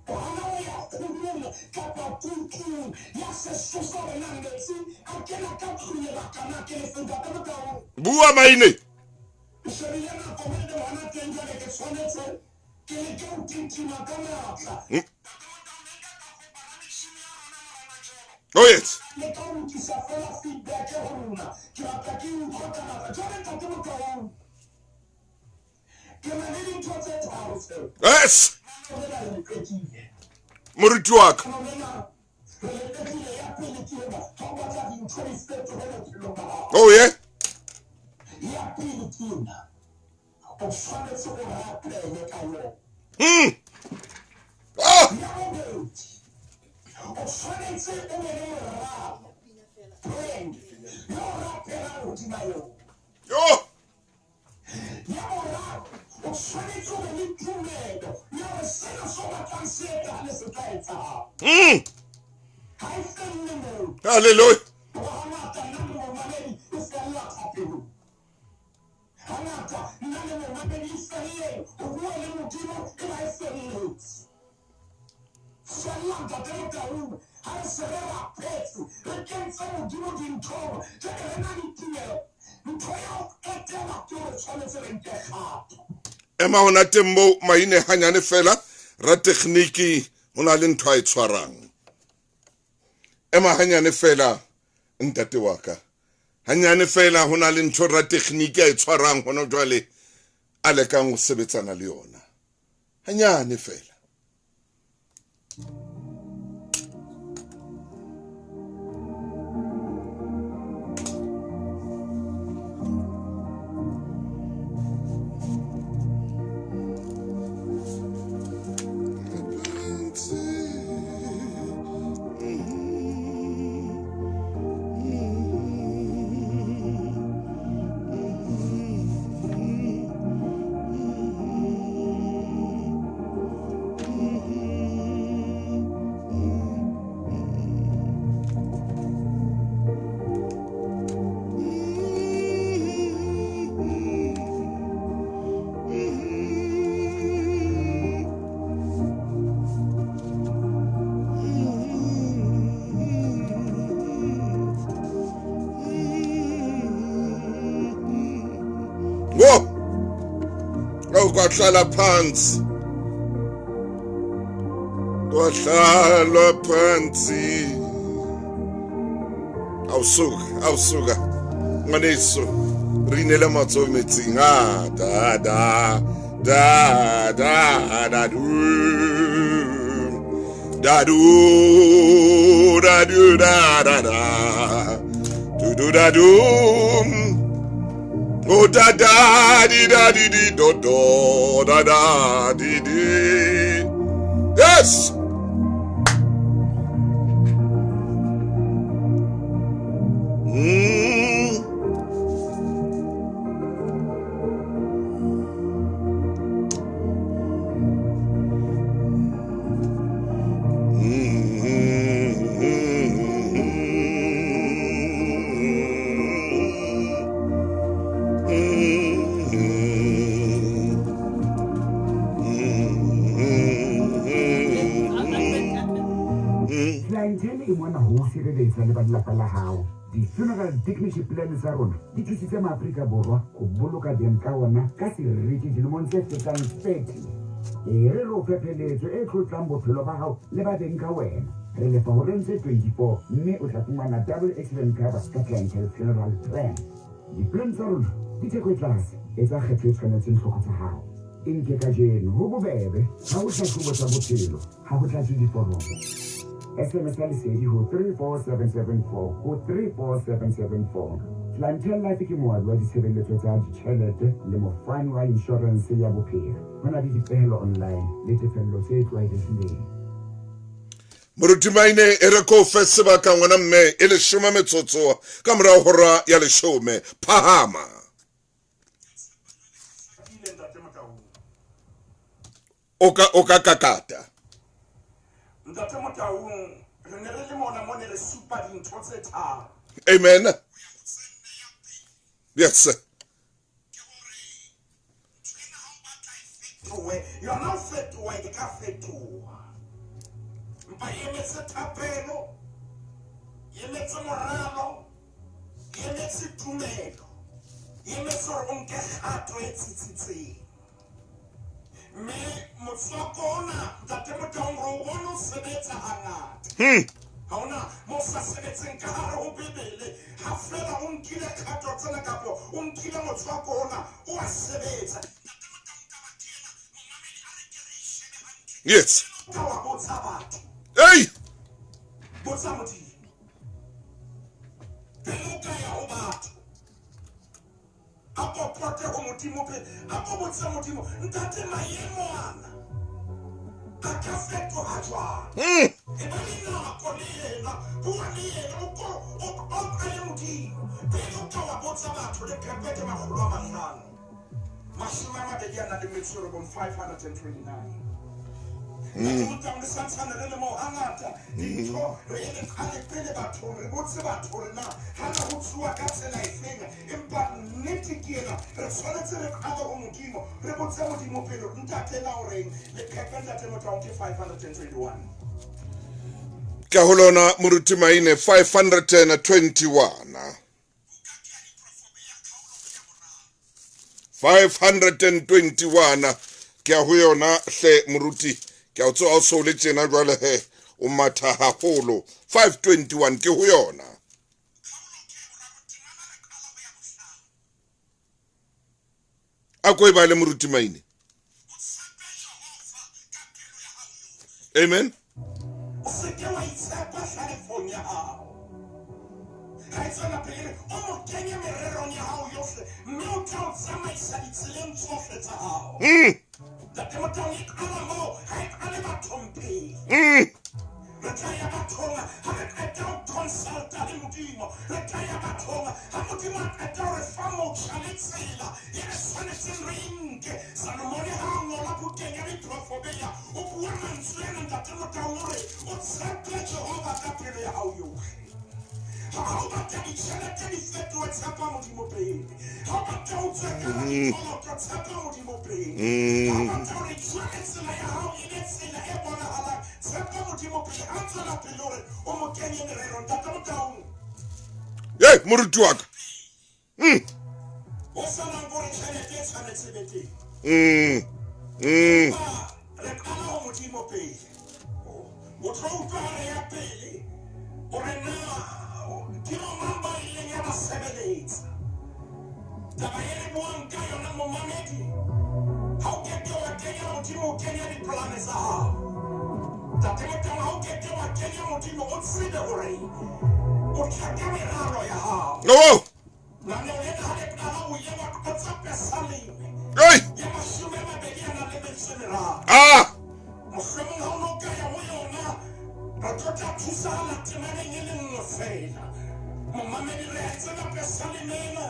Speaker 6: O hana ho ya kgurung kapa kutung ya sesosa hore na metsi a kena ka tlung lebaka na ke lefe. Ntate Motaung.
Speaker 1: Bua maine.
Speaker 6: Ke shebile nako moo e leng hona teng jwale ke tshwanetse ke leke ho titima ka matla. Ntate Motaung, ne nka ka kopa rametjhini ya rona Morena Jolo.
Speaker 1: Oh, yes.
Speaker 6: Leka ho lokisa feela feedback ho rona. Ke batla ke utlwe ka matla. Jwale Ntate Motaung, ke na le dintho tse tharo tseo.
Speaker 1: Yes.
Speaker 6: Lena re le qetile.
Speaker 1: Moruti wa ka.
Speaker 6: Lena re le qetile. Ya pele ke ena, ha o batla dintho di fetohe bophelong ba hao.
Speaker 1: Oh, yeah.
Speaker 6: Ya pele ke ena, o tshwanetse o rapele ka yona.
Speaker 1: Ah!
Speaker 6: Ya bobedi, o tshwanetse o be le moralo, plan, yo o rapelang hodima yona.
Speaker 1: Yo!
Speaker 6: Ya boraro, o tshwanetse o be le tumelo ya hore sena se o batlang se etsahale se tla etsahala. Ha e felle moo.
Speaker 1: Hallelujah.
Speaker 6: Hoba hangata nna le momamedi e fella thapelong. Hangata nna le momamedi e felleng ho bua le Modimo e ba e felletse. Fella Ntate Motaung, ha re se re rapetse, re kentse Modimo dinthong, jwale re na le tumelo. Ntho ya ho qetela ke hore tshwanetse re nke kgato.
Speaker 1: Ema hona teng moo maine hanyane fela, ratekgniki ho na le ntho a e tshwarang. Ema hanyane fela ntate wa ka. Hanyane fela ho na le ntho ratekgniki a e tshwarang hona jwale a lekang ho sebetsana le yona. Hanyane fela. Wo! Awu kwahlala phansi. Kwahlala phansi. Awusuka, awusuka. Ngwaneso, re inele matsoho metsing. Ah, da da da da da du. Da du da du da da da. Du du da du. Oh da da di da di di do do da da di di. Yes. Mm.
Speaker 5: Clientele e mona ho o sireletsa le ba lelapa la hao. Di-funeral dignity plan tsa rona di thusitse maAfrika Borwa ho boloka beng ka ona ka seriti dilemong tse fetang 30. E re re o fe pheletso e tlotlang bophelo ba hao le ba beng ka wena. Re lefa horeng tse 24 mme o tla fumana double accident cover ka Clientele Funeral Plan. Di-plan tsa rona di theko e tlase, etsa kgetho e tshwanetseng tlhoko tsa hao. E nke kajeno, ho bobebe, ha ho tlhahlobo tsa bophelo, ha ho tlatswe diforomo. SMS ya lesedi ho 34774 ho 34774. Clientele Life ke moabi wa ditshebeletso tsa ditjhelete le mofani wa inshorense ya bophelo. Ho na le dipehelo online le tefello tse tlwaelehileng.
Speaker 1: Moruti Maine e re ko fe sebaka ngwana mme e leshome metsotso ka morao hora ya leshome. Phahama. O ka o ka kakata.
Speaker 6: Ntate Motaung, re ne re le mona mo ne re supa dintho tse tharo.
Speaker 1: Amen. Yes sir.
Speaker 6: Fetohe, yona ho fetoha e ka fetoha. Mpa e emetse thapelo, e emetse moralo, e emetse tumelo, e emetse hore o nke kgato e tsitsitseng. Mme motswako ona, Ntate Motaung, re o bone o sebetsa hangata. Ha hona mo sa sebetseng ka hare ho Bibele. Ha feela o nkile kgato tsena kapo o nkile motswako ona, o a sebetsa. Ntate Motaung, taba ke ena, momamedi, a re ke re e shebe hantle.
Speaker 1: Yes.
Speaker 6: Ka wa botsa batho.
Speaker 1: Hey!
Speaker 6: Botsa Modimo. Pele o ka ya ho batho. A ko pote ho Modimo pele. A ko botse Modimo, Ntate, maemo ana a ka fetoha jwang? E ba le nako le yena, bua le yena, o ko o qale Modimo. Pele o ka wa botsa batho, leqephe ke 529. Ntate re santshane re le moo hangata dintho re e qale pele bathong, re botse batho hore na hana ho tsuwa ka tsela efeng, empa nnete ke ena, re tshwanetse re qale ho Modimo, re botse Modimo pele. Ntate na o reng? Leqephe Ntate Motaung ke 521.
Speaker 1: Ka ho lona Moruti Maine 521. 521 ke a ho yona hle moruti, ke a o tsoa o so le tjena jwale he o matha haholo. 521 ke ho yona. A ko e bale Moruti Maine. Amen.
Speaker 6: O se ke wa itshepa hlalefong ya hao. Ha e tswela pele, o mo kenye mererong ya hao yohle, mme o tla o tsamaisa ditseleng tsohle tsa hao. Ntate Motaung, e qala moo, ha e qale bathong pele. Re tla ya bathong ha re qeta ho consulta le Modimo. Re tla ya bathong ha Modimo a qeta ho re fa motjha le tsela e re tshwanetseng re e nke. Salomone ha a ngola bukeng ya Diproverbia, o bua mantswe ana, Ntate Motaung, o re o tshepe Jehova ka pelo ya hao yohle. Ha o batla ditjhelete di fetohe, tshepa Modimo pele. Ha o batla ho tswe ka dikoloto, tshepa Modimo pele. Ha o batla hore jwale tsela ya hao e be tsela e bonahalang, tshepa Modimo pele. Ha tswela pele hore o mo kenye merero, Ntate Motaung.
Speaker 1: Hey, moruti wa ka.
Speaker 6: Ho salang kore tjhelete e tshwanetse e be teng. Re qala ho Modimo pele. O tlo utlwa re ya pele hore na ke bomang ba ileng ya ba sebeletsa. Taba e re buang ka yona momamedi, ha o keke wa kenya Modimo o kenya dipolane tsa hao. Ntate Motau, ha o keke wa kenya Modimo o tsebe hore o tla ka meralo ya hao.
Speaker 1: Oh!
Speaker 6: Lenaneo lena ha le qala o ile wa qotsa pesaleme
Speaker 1: Hey!
Speaker 6: ya 23 metso e meraro.
Speaker 1: Ah!
Speaker 6: Mohlomong ha o no ka ya ho yona, re tlo tla thusahala temaneng e le nngwe feela. Momamedi, re a tseba pesaleme ena,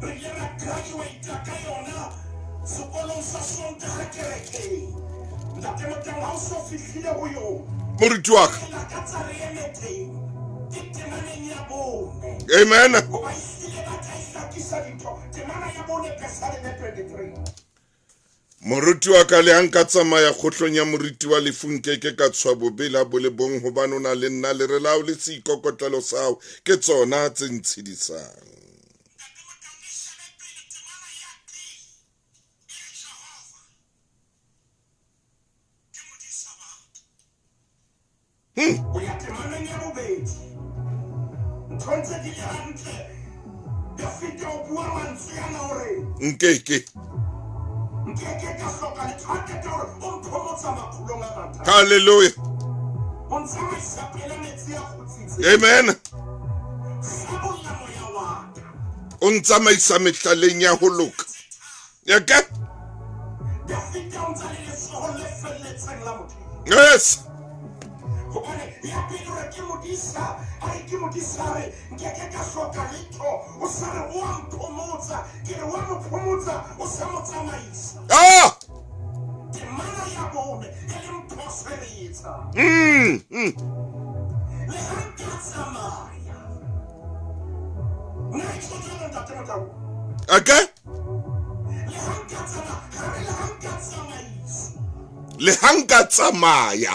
Speaker 6: re ile ra graduate ka yona sekolong sa Sontaha kerekeng. Ntate Motau, ha o so fihlile ho yona,
Speaker 1: Moruti wa ka.
Speaker 6: re lakatsa re eme teng, ke temaneng ya bone.
Speaker 1: Amen.
Speaker 6: Hoba ehlile ba tla e hlakisa dintho. Temana ya bone, Pesaleme 23.
Speaker 1: Moruti wa ka, le ha nka tsamaya kgohlong ya moriti wa lefu, nke ke ka tshoha bobe le ha bo le bong, hobane o na le nna, lere la hao le seikokotlelo sa hao ke tsona tse ntshedisang.
Speaker 6: Ntate Motau, le shebe pele temana ya pele e re Jehova ke modisa wa ka. O ya temaneng ya bobedi, ntho ntse di le hantle, Dafida o bua mantswe ana hore
Speaker 1: Nkeke.
Speaker 6: Nkeke ka hloka letho, ha qeta hore o mphomotsa makhulong a mathata.
Speaker 1: Hallelujah.
Speaker 6: O ntsamaisa pela metsi a kgutsitseng.
Speaker 1: Amen.
Speaker 6: Hlabolla moya wa ka.
Speaker 1: O ntsamaisa mehlaleng ya ho loka. Ya ka?
Speaker 6: Dafida o ntsa le letsoho le felletseng la Modimo.
Speaker 1: Yes.
Speaker 6: Hobane ya pele hore ke modisa, a re ke modisa, a re nkeke ka hloka letho. O sa re o a mphomotsa, ke re wa mo phomotsa, o sa mo tsamaisa.
Speaker 1: Ah!
Speaker 6: Temana ya bone e leng phoso e re etsang. Le ha nka tsamaya. Nna e tjho jwalo, Ntate Motau.
Speaker 1: Okay.
Speaker 6: Le ha nka tsamaya, ha re le ha nka tsamaisa.
Speaker 1: Le ha nka tsamaya.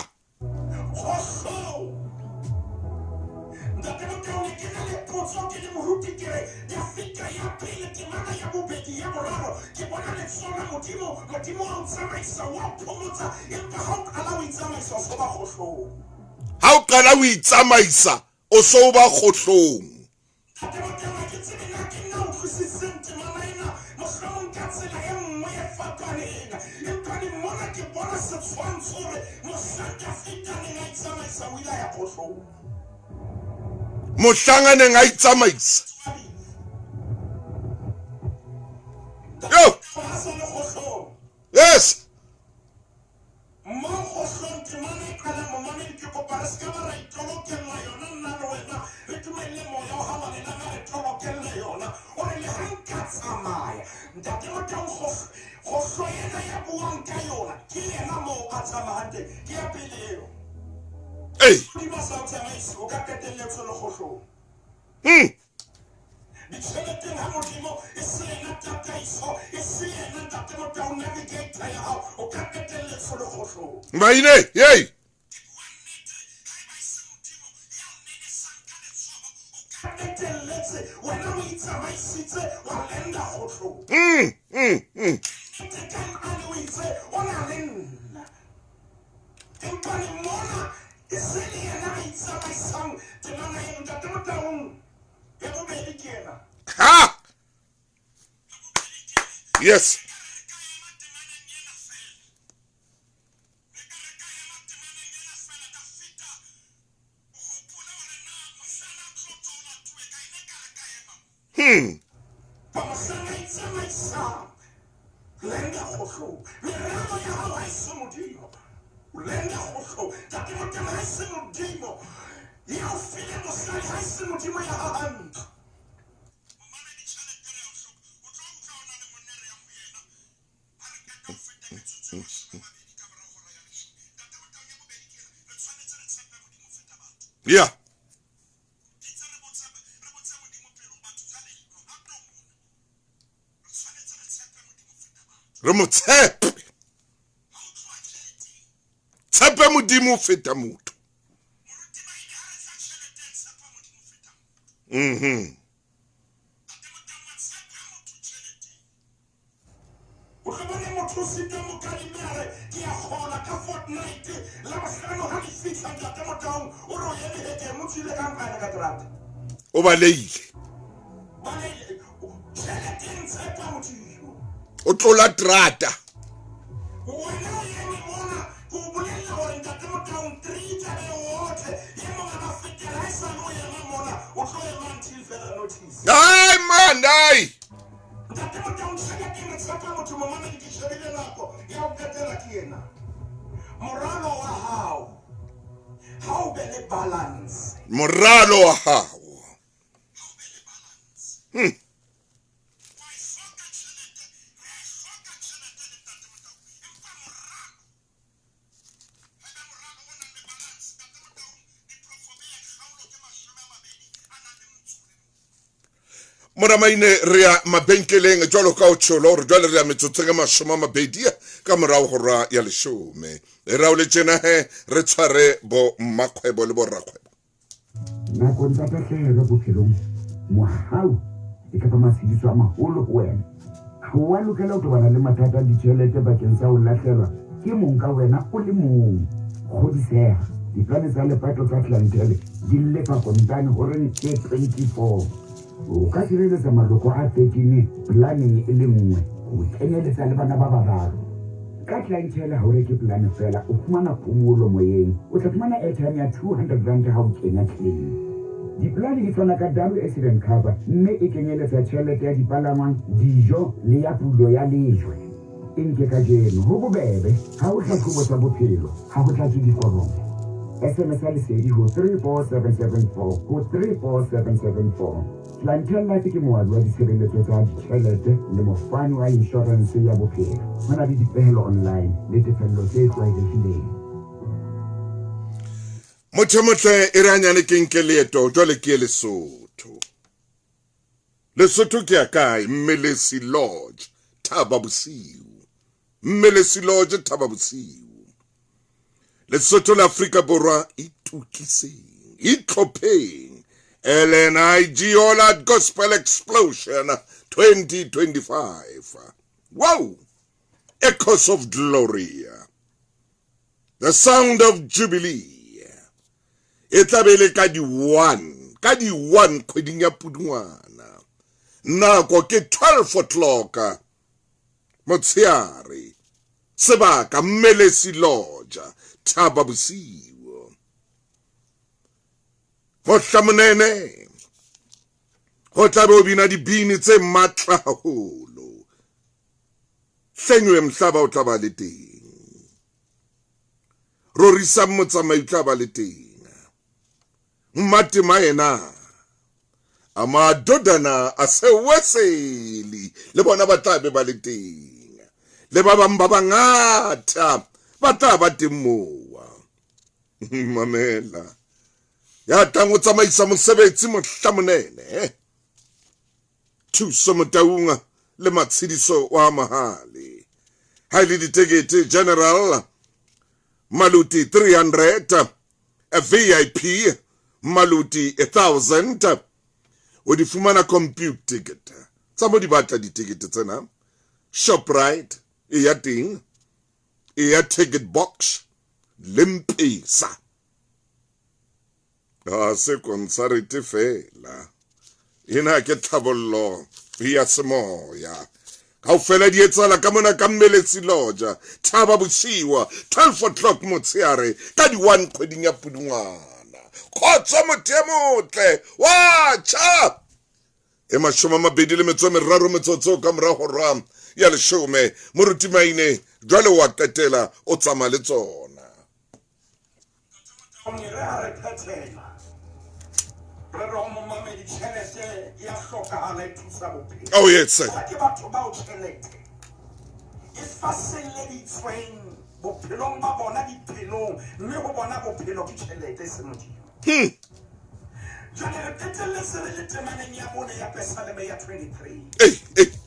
Speaker 6: Kgohlong. Ntate Motau, ne ke na le potso ke le moruti, ke re Dafida ya pele, temana ya bobedi, ya boraro, ke bona letsoho la Modimo, Modimo wa o tsamaisa, wa o phomotsa, empa ha o qala o itsamaisa, o so ba kgohlong.
Speaker 1: Ha o qala o itsamaisa, o so ba kgohlong.
Speaker 6: Ntate Motau, ha ke tsebe na ke nna utlwisiseng temana ena, mohlomong ka tsela e nngwe e fapaneng, empa le mona ke bona setshwantsho hore mohlang Dafida a neng a itsamaisa, o ile a ya kgohlong.
Speaker 1: Mohlang a neng a itsamaisa. Yo!
Speaker 6: Ha sa le kgohlong.
Speaker 1: Yes.
Speaker 6: Mo kgohlong temana e qalang, momamedi, ke kopa re se ka ba ra itolokella yona nna le wena, re dumelle moya o halalelang a re tolokelle yona. O re le ha nka tsamaya, Ntate Motau, kgohlo ena ya buang ka yona, ke yena moo a tsamayang teng, ke ya pele eo.
Speaker 1: Ei.
Speaker 6: Modimo a sa o tsamaise, o ka qetelletse le kgohlong. Ditjheleteng ha Modimo e se yena tataiso, e se yena Ntate Motau navigator ya hao, o ka qetelletse le kgohlong.
Speaker 1: Maine, hey.
Speaker 6: Ka qetelletse wena o itsamaisitse wa lenda kgohlong. Tekang a le o itse o na le nna. Empa le mona e se le yena a itsamaisang temana eo, Ntate Motaung, ya bobedi ke ena.
Speaker 1: Ha! Yes.
Speaker 6: Ba mohlang a itsamaisang, lenda kgohlong. Merero ya hao ha e se Modimo. O lenda kgohlong. Ntate Motau, ha e se Modimo ya o fileng mosadi, ha e se Modimo ya hahang ntlo.
Speaker 1: Yeah. Re mo tshepe. Tshepe Modimo ho feta motho.
Speaker 6: Motho o sitwa mokadime a re ke a kgola ka fortnight la bohlano ha le fihla ntate Motaung o re o eme hekeng o tswile ka nqane ka terata.
Speaker 1: O baleile.
Speaker 6: Baleile. Tjhelete e ntshepa Modimo.
Speaker 1: O tlola terata.
Speaker 6: Wena o eme mona ke o bolella hore ntate Motaung three tlabe e otle e mong a ba fetela ha e sale o ema mona o tlo ema until further notice.
Speaker 1: Ai man, ai.
Speaker 6: Ntate Motaung tjhelete re tshepa motho momamedi ke shebile nako ya ho qetela ke ena. Moralo wa hao ha o be le balance.
Speaker 1: Moralo wa hao. Moramaine re ya mabenkeleng jwalo ka o tsholo gore jwale re ya metsotsong e 20 ka morago go ra ya 10. E ra o le tjena he re tshware bo mmakgwebo le bo rakgwebo.
Speaker 5: Nakong tsa tahlehelo bophelong, mohau e ka ba matshediso a maholo ho wena. Ha o a lokela ho tobana le mathata a ditjhelete bakeng sa ho lahlelwa ke mong ka wena o le mong. Kgodiseha, diplane tsa lepato tsa Clientele di lefa kontane horeng e 24. O ka sireletsa maloko a 13 planeng e le nngwe, ho kenyeletsa le bana ba bararo. Ka Clientele ha o reke plane feela, o fumana phomolo moyeng. O tla fumana airtime ya R200 ha o kenya claim. Diplane di fana ka double accident cover mme e kenyeletsa tjhelete ya dipalangwang, dijo le ya pulo ya lejwe. E nke kajeno, ho bobebe, ha ho hlahlobo tsa bophelo, ha ho tlatswe diforomo. SMS ya lesedi ho 34774 ho 34774. Clientele Life ke moabi wa ditshebeletso tsa ditjhelete le mofani wa inshorense ya bophelo. Ho na le dipehelo online le tefello tse tlwaelehileng.
Speaker 1: Motho motle e re hanyane ke nke leeto jwale ke ye Lesotho. Lesotho ke ya kae? Mmelesi Lodge, Thaba Bosiu. Mmelesi Lodge, Thaba Bosiu. Lesotho la Afrika Borwa itokiseng, itlhopheng. LNIG All Out Gospel Explosion 2025. Wow! Echoes of Glory. The Sound of Jubilee. E tla be le ka di 1, ka di 1 kgweding ya Pudungwana. Nako ke 12 o'clock motsheare. Sebaka Mmelesi Lodge, Thaba Bosiu. Mohla monene ho tla be o bina dibini tse matla haholo. Hlenywe Mhlaba o tla ba le teng. Rorisang Motsamai o tla ba le teng. Mmatema yena amadodana a seweseli le bona ba tla be ba le teng. Le ba bang ba bangata ba tla ba teng mowa. Mamela. Ya tlang o tsamaisa mosebetsi mohla monene. Thuso Motaung le Matshediso wa Mahale. Ha ile ditekete General Maluti 300, VIP Maluti 1000. O di fumana compute ticket. Tsa mo di batla ditekete tsena. Shoprite e ya teng, e ya ticket box le Mpesa. Ha se konsarete fela. Ena ke tlhabollo ya semoya. Kaofela di etsahala ka mona ka Mmelesi Lodge, Thaba Bosiu, 12 o'clock motsheare ka di 1 kgweding ya Pudungwana. Kgotso motho e motle wa tjha. E 23 metsotso ka mora hora ya 10. Moruti Maine jwale wa qetela o tsamaya le tsona.
Speaker 6: Re ha re phethela re re ho momamedi tjhelete ya hlokahala e thusa bophelo.
Speaker 1: Oh yes sir.
Speaker 6: Ke batho bao tjhelete e faselleditsweng bophelong ba bona dipelong, mme ho bona bophelo ke tjhelete e se Modimo. Jwale re qetelletse re le temaneng ya bone ya Pesaleme ya 23.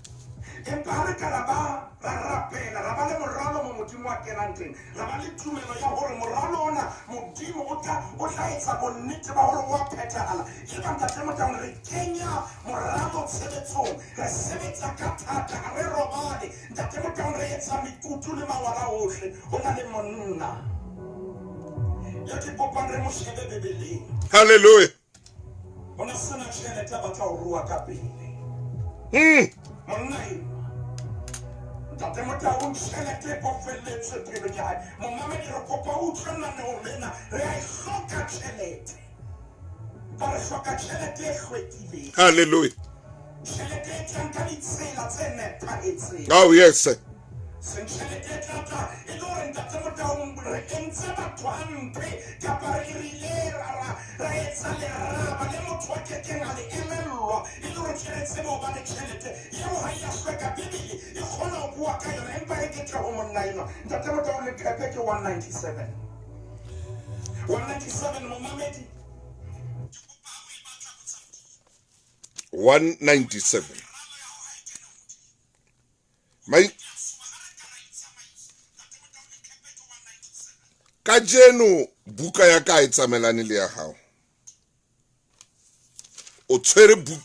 Speaker 6: Empa ha re ka ra ba ra rapela, ra ba le moralo mo Modimo a kenang teng, ra ba le tumelo ya hore moralo ona Modimo o tla o tla etsa bonnete ba hore o a phethahala. Eba Ntate Motaung re kenya moralo tshebetsong, re sebetsa ka thata, ha re robale. Jwale ntate Motaung re etsa mekutu le mawala ohle. Ho na le monna ya ke kopang re mo shebe Bibeleng.
Speaker 1: Hallelujah.
Speaker 6: Ho na sena tjhelete a batla ho rua ka pele. Monna enwa ntate Motaung tjhelete e bofelletswe pelong ya hae. Momamedi re kopa o utlwe naneong lena, re a e hloka tjhelete. Ba re hloka tjhelete e hlwekileng.
Speaker 1: Hallelujah.
Speaker 6: Tjhelete e tlang ka ditsela tse nepahetseng.
Speaker 1: Oh yes.
Speaker 6: Seng tjhelete e tla tla e le hore ntate Motaung re entse batho hampe kapa re rile ra etsa leraba le motho a kekeng a le elellwa e le hore tle re tsebe ho ba le tjhelete eo ha e a hlweka. Bibele e kgona ho bua ka yona empa e ke tle ho monna enwa. Ntate Motaung leqephe ke 197. 197 momamedi.
Speaker 1: 197. Mai kajeno buka ya ka e tsamaelane le ya hao. O tshwere bu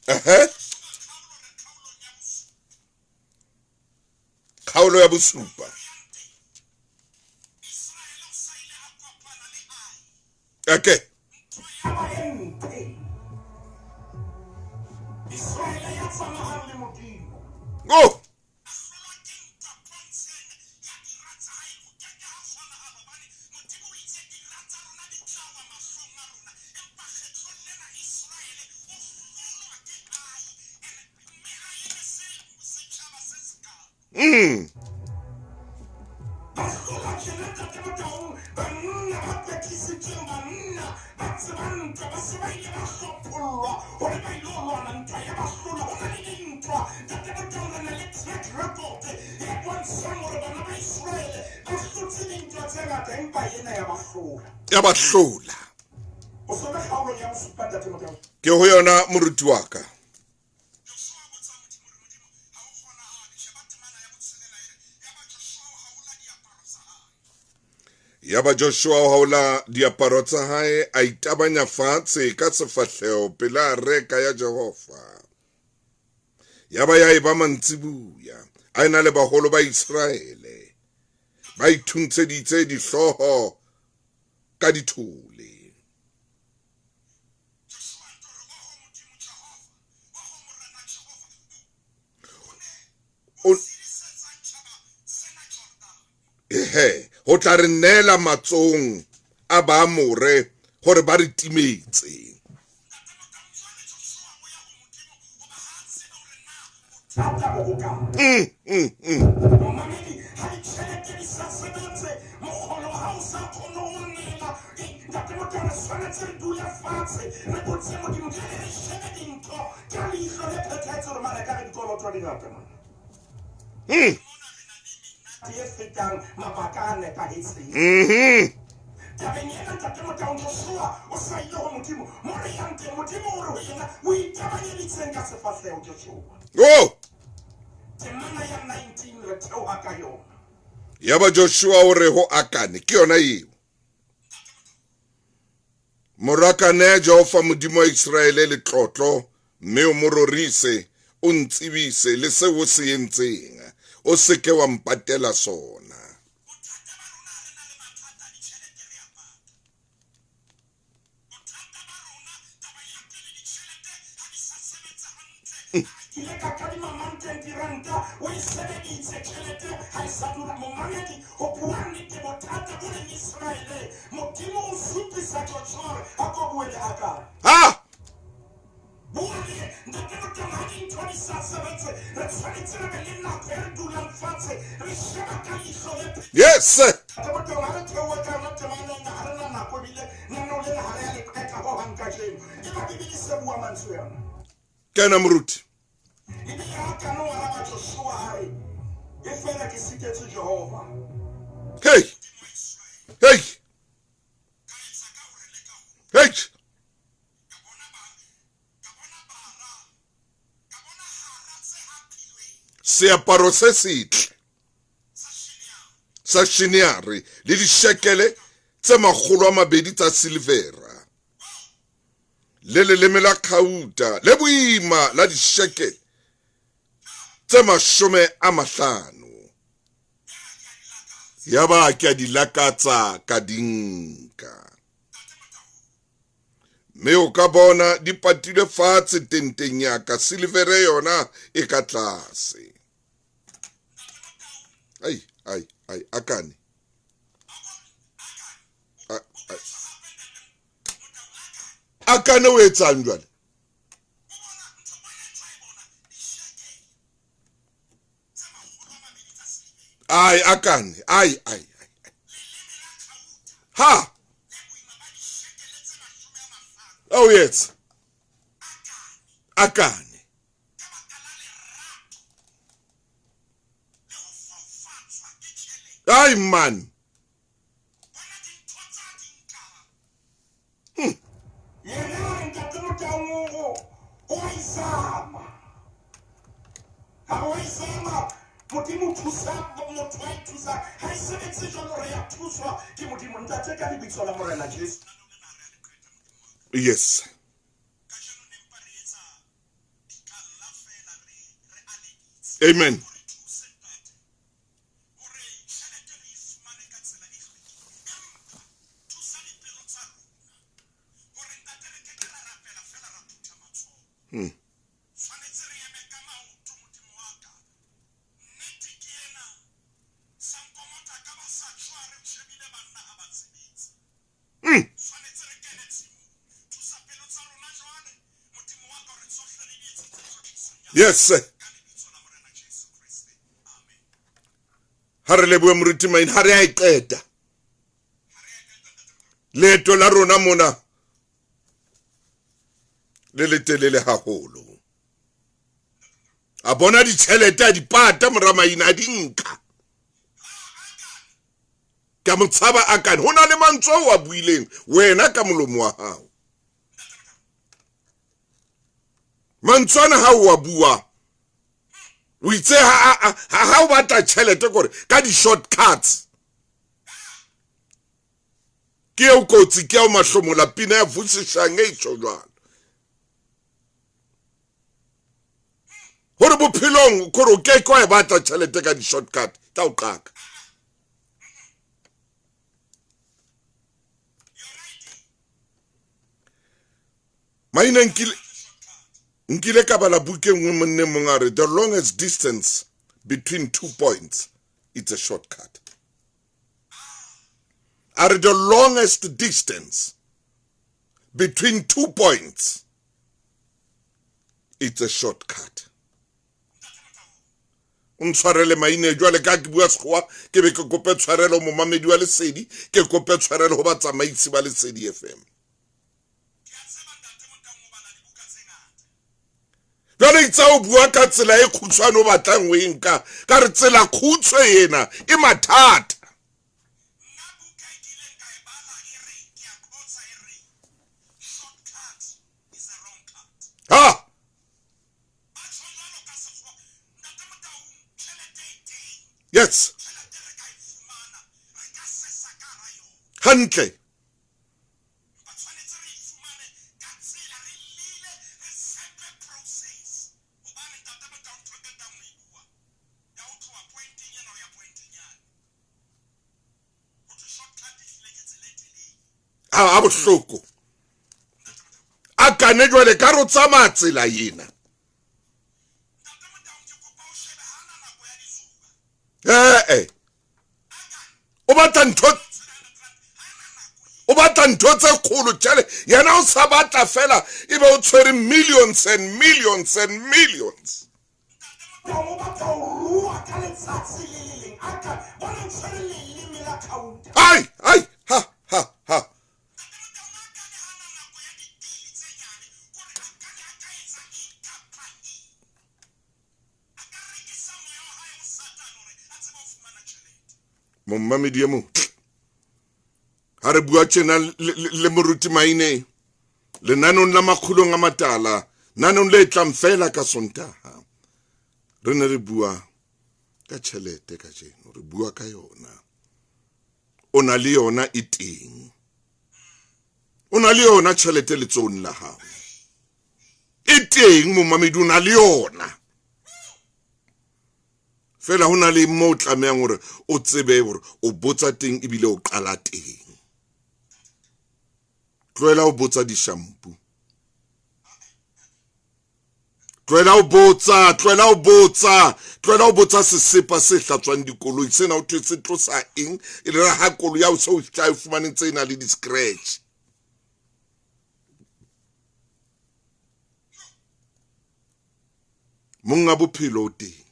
Speaker 1: Ehe. Kgaolo ya bosupa. Okay. Oh. Ya ba hlola. Ke ho yona moruti wa ka. Yaba Joshua o haola diaparo tsa hae, a itabanya fatshe ka sefahleho pela areka ya Jehova. Yaba ya eba mantsibuya, a ena le baholo ba Iseraele, ba ithuntsheditse dihlooho ka dithole. Ehe, ho tla re neela matsohong a Baamore hore ba re timetse.
Speaker 6: Tabeng ena ntate Motaung Joshua o sa ile ho Modimo mo re yang teng. Modimo o re ho yena o itabanyeditseng ka sefahleho Joshua.
Speaker 1: Oh!
Speaker 6: Temana ya 19 re theoha ka yona.
Speaker 1: Yaba Joshua o re ho Akane, ke yona eo. Moraka nea Jehova Modimo wa Iseraele letlotlo, mme o mo rorise, o ntsebise le seo o se entseng, o se ke wa mpatela sona.
Speaker 6: Ke ile ka kadima Mountain diranta, o e sebeditse tjhelete ha e sa dula. Momamedi, ho bua nnete, bothata bo leng Iseraele, Modimo o supisa Joshua hore a ko bue le Akane.
Speaker 1: Ha!
Speaker 6: Bua le ntate Motaung, ha dintho di sa sebetse, re tshwanetse re be le nako e re dulang fatshe, re sheba ka leihlo le pele.
Speaker 1: Yes!
Speaker 6: Ntate Motaung, ha re theohe ka yona temana ena, ha re na nako ebile lenaneo lena ha re ya le qeta hohang kajeno. Eba Bibele se bua mantswe ana.
Speaker 1: Kena moruti.
Speaker 6: Ebile Akane o araba Joshua a re, Efela ke sitetswe Jehova.
Speaker 1: Hey! Hey! Hey! Seaparo se setle sa Shineare le dishekele tse 200 tsa silvera. Le leleme la kgauta le boima la dishekele tse 50. Yaba ke a di lakatsa ka di nka. Mme o ka bona di patilwe fatshe tenteng ya ka, silivere yona e ka tlase. Ai, ai, ai, akane. Akane o etsang jwale? Ai, akane, ai, ai, ai. Ha! Oh yes. Akane. Ai man. Yes. Amen. Yes. Ha re lebohe moruti Maine, ha re a e qeta. Leeto la rona mona le letelele haholo. A bona ditjhelete a di pata mora Maine a di nka. Ka mo tshaba akane. Ho na le mantswe ao a buileng wena ka molomo wa hao. Mantswe ana ha o a bua, o itse ha o batla tjhelete kore ka di-shortcuts. Ke eo kotsi, ke eo mahlomola, pina ya Vusi e tjho jwalo. Hore bophelong kore o ke ke wa e batla tjhelete ka di-shortcut, tla o qaka. Maine nkile ka bala buka e nngwe monne mong a re, the longest distance between 2 points, it's a shortcut. A re, the longest distance between 2 points, it's a shortcut. O ntshwarele Maine jwale ka ke bua Sekgowa, ke be ke kope tshwarelo momamedi wa Lesedi, ke kope tshwarelo ho batsamaisi ba Lesedi FM. Jwale itse o bua ka tsela e khutshwane o batlang ho e nka, ka re tsela khutshwe ena e mathata. Ha! Yes. Hantle. A bohloko. A kane jwale ka re tsamaya tsela ena. O batla ntho tse kgolo tjale, yena o sa batla fela ebe o tshwere millions and millions and millions. Ai, ai, ha, ha, ha. Momamedi e mong ha re bua tjena le moruti Maine lenanong la makgulong a matala, nanong le tlang fela ka Sontaha, re ne re bua ka tjhelete kajeno, re bua ka yona. O na le yona e teng, o na le yona tjhelete letsohong la hao. teng momamedi, o na le yona. Fela ho na le mo o tlamehang hore o tsebe hore o botsa teng ebile o qala teng. Tlohela ho botsa di-shampoo. Tlohela ho botsa, tlohela ho botsa, tlohela ho botsa sesepa se hlatswang dikoloi sena o thwe se tlosa eng, e le ha koloi ya o se o tla e fumane ntse e na le di-scratch. Monga bophelo o teng.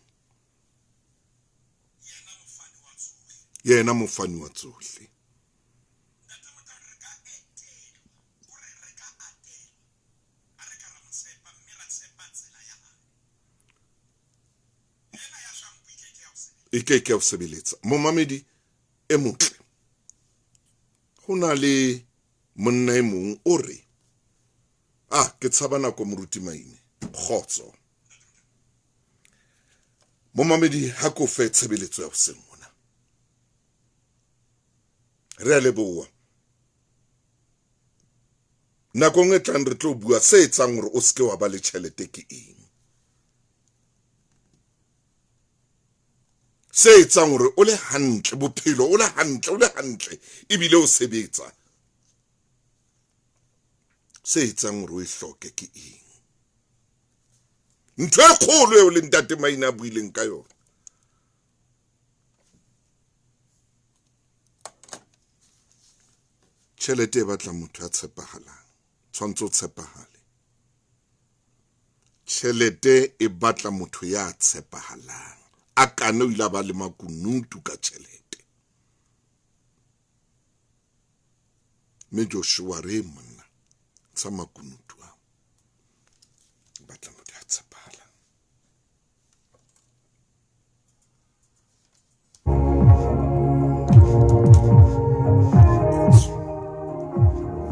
Speaker 1: Yena mofani wa tsohle. E ke ke ya ho sebeletsa. Momamedi e motle, ho na le monna e mong o re, ah, ke tshaba nako moruti Maine, kgotso. Momamedi, ha ko fe tshebeletso ya hoseng mona. Re a leboha. Nakong e tlang re tlo bua se etsang hore o seke wa ba le tjhelete ke eng. Se etsang hore o le hantle bophelo, o le hantle, o le hantle ebile o sebetsa. Se etsang hore o e hloke ke eng? Ntho e kgolo eo le ntate Maine a buileng ka yona. Tjhelete e batla motho ya tshepahalang, tshwantse o tshepahale. Tjhelete e batla motho ya tshepahalang. A kane o ile a ba le makunutu ka tjhelete. Mme Joshua re monna ntsha makunutu ao. Batla motho ya tshepahalang.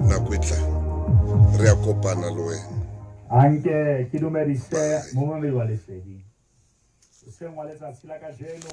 Speaker 1: Nako e tlang re a kopana le wena.
Speaker 2: Anke ke dumedise momamedi wa Lesedi. Hoseng wa letsatsi la kajeno.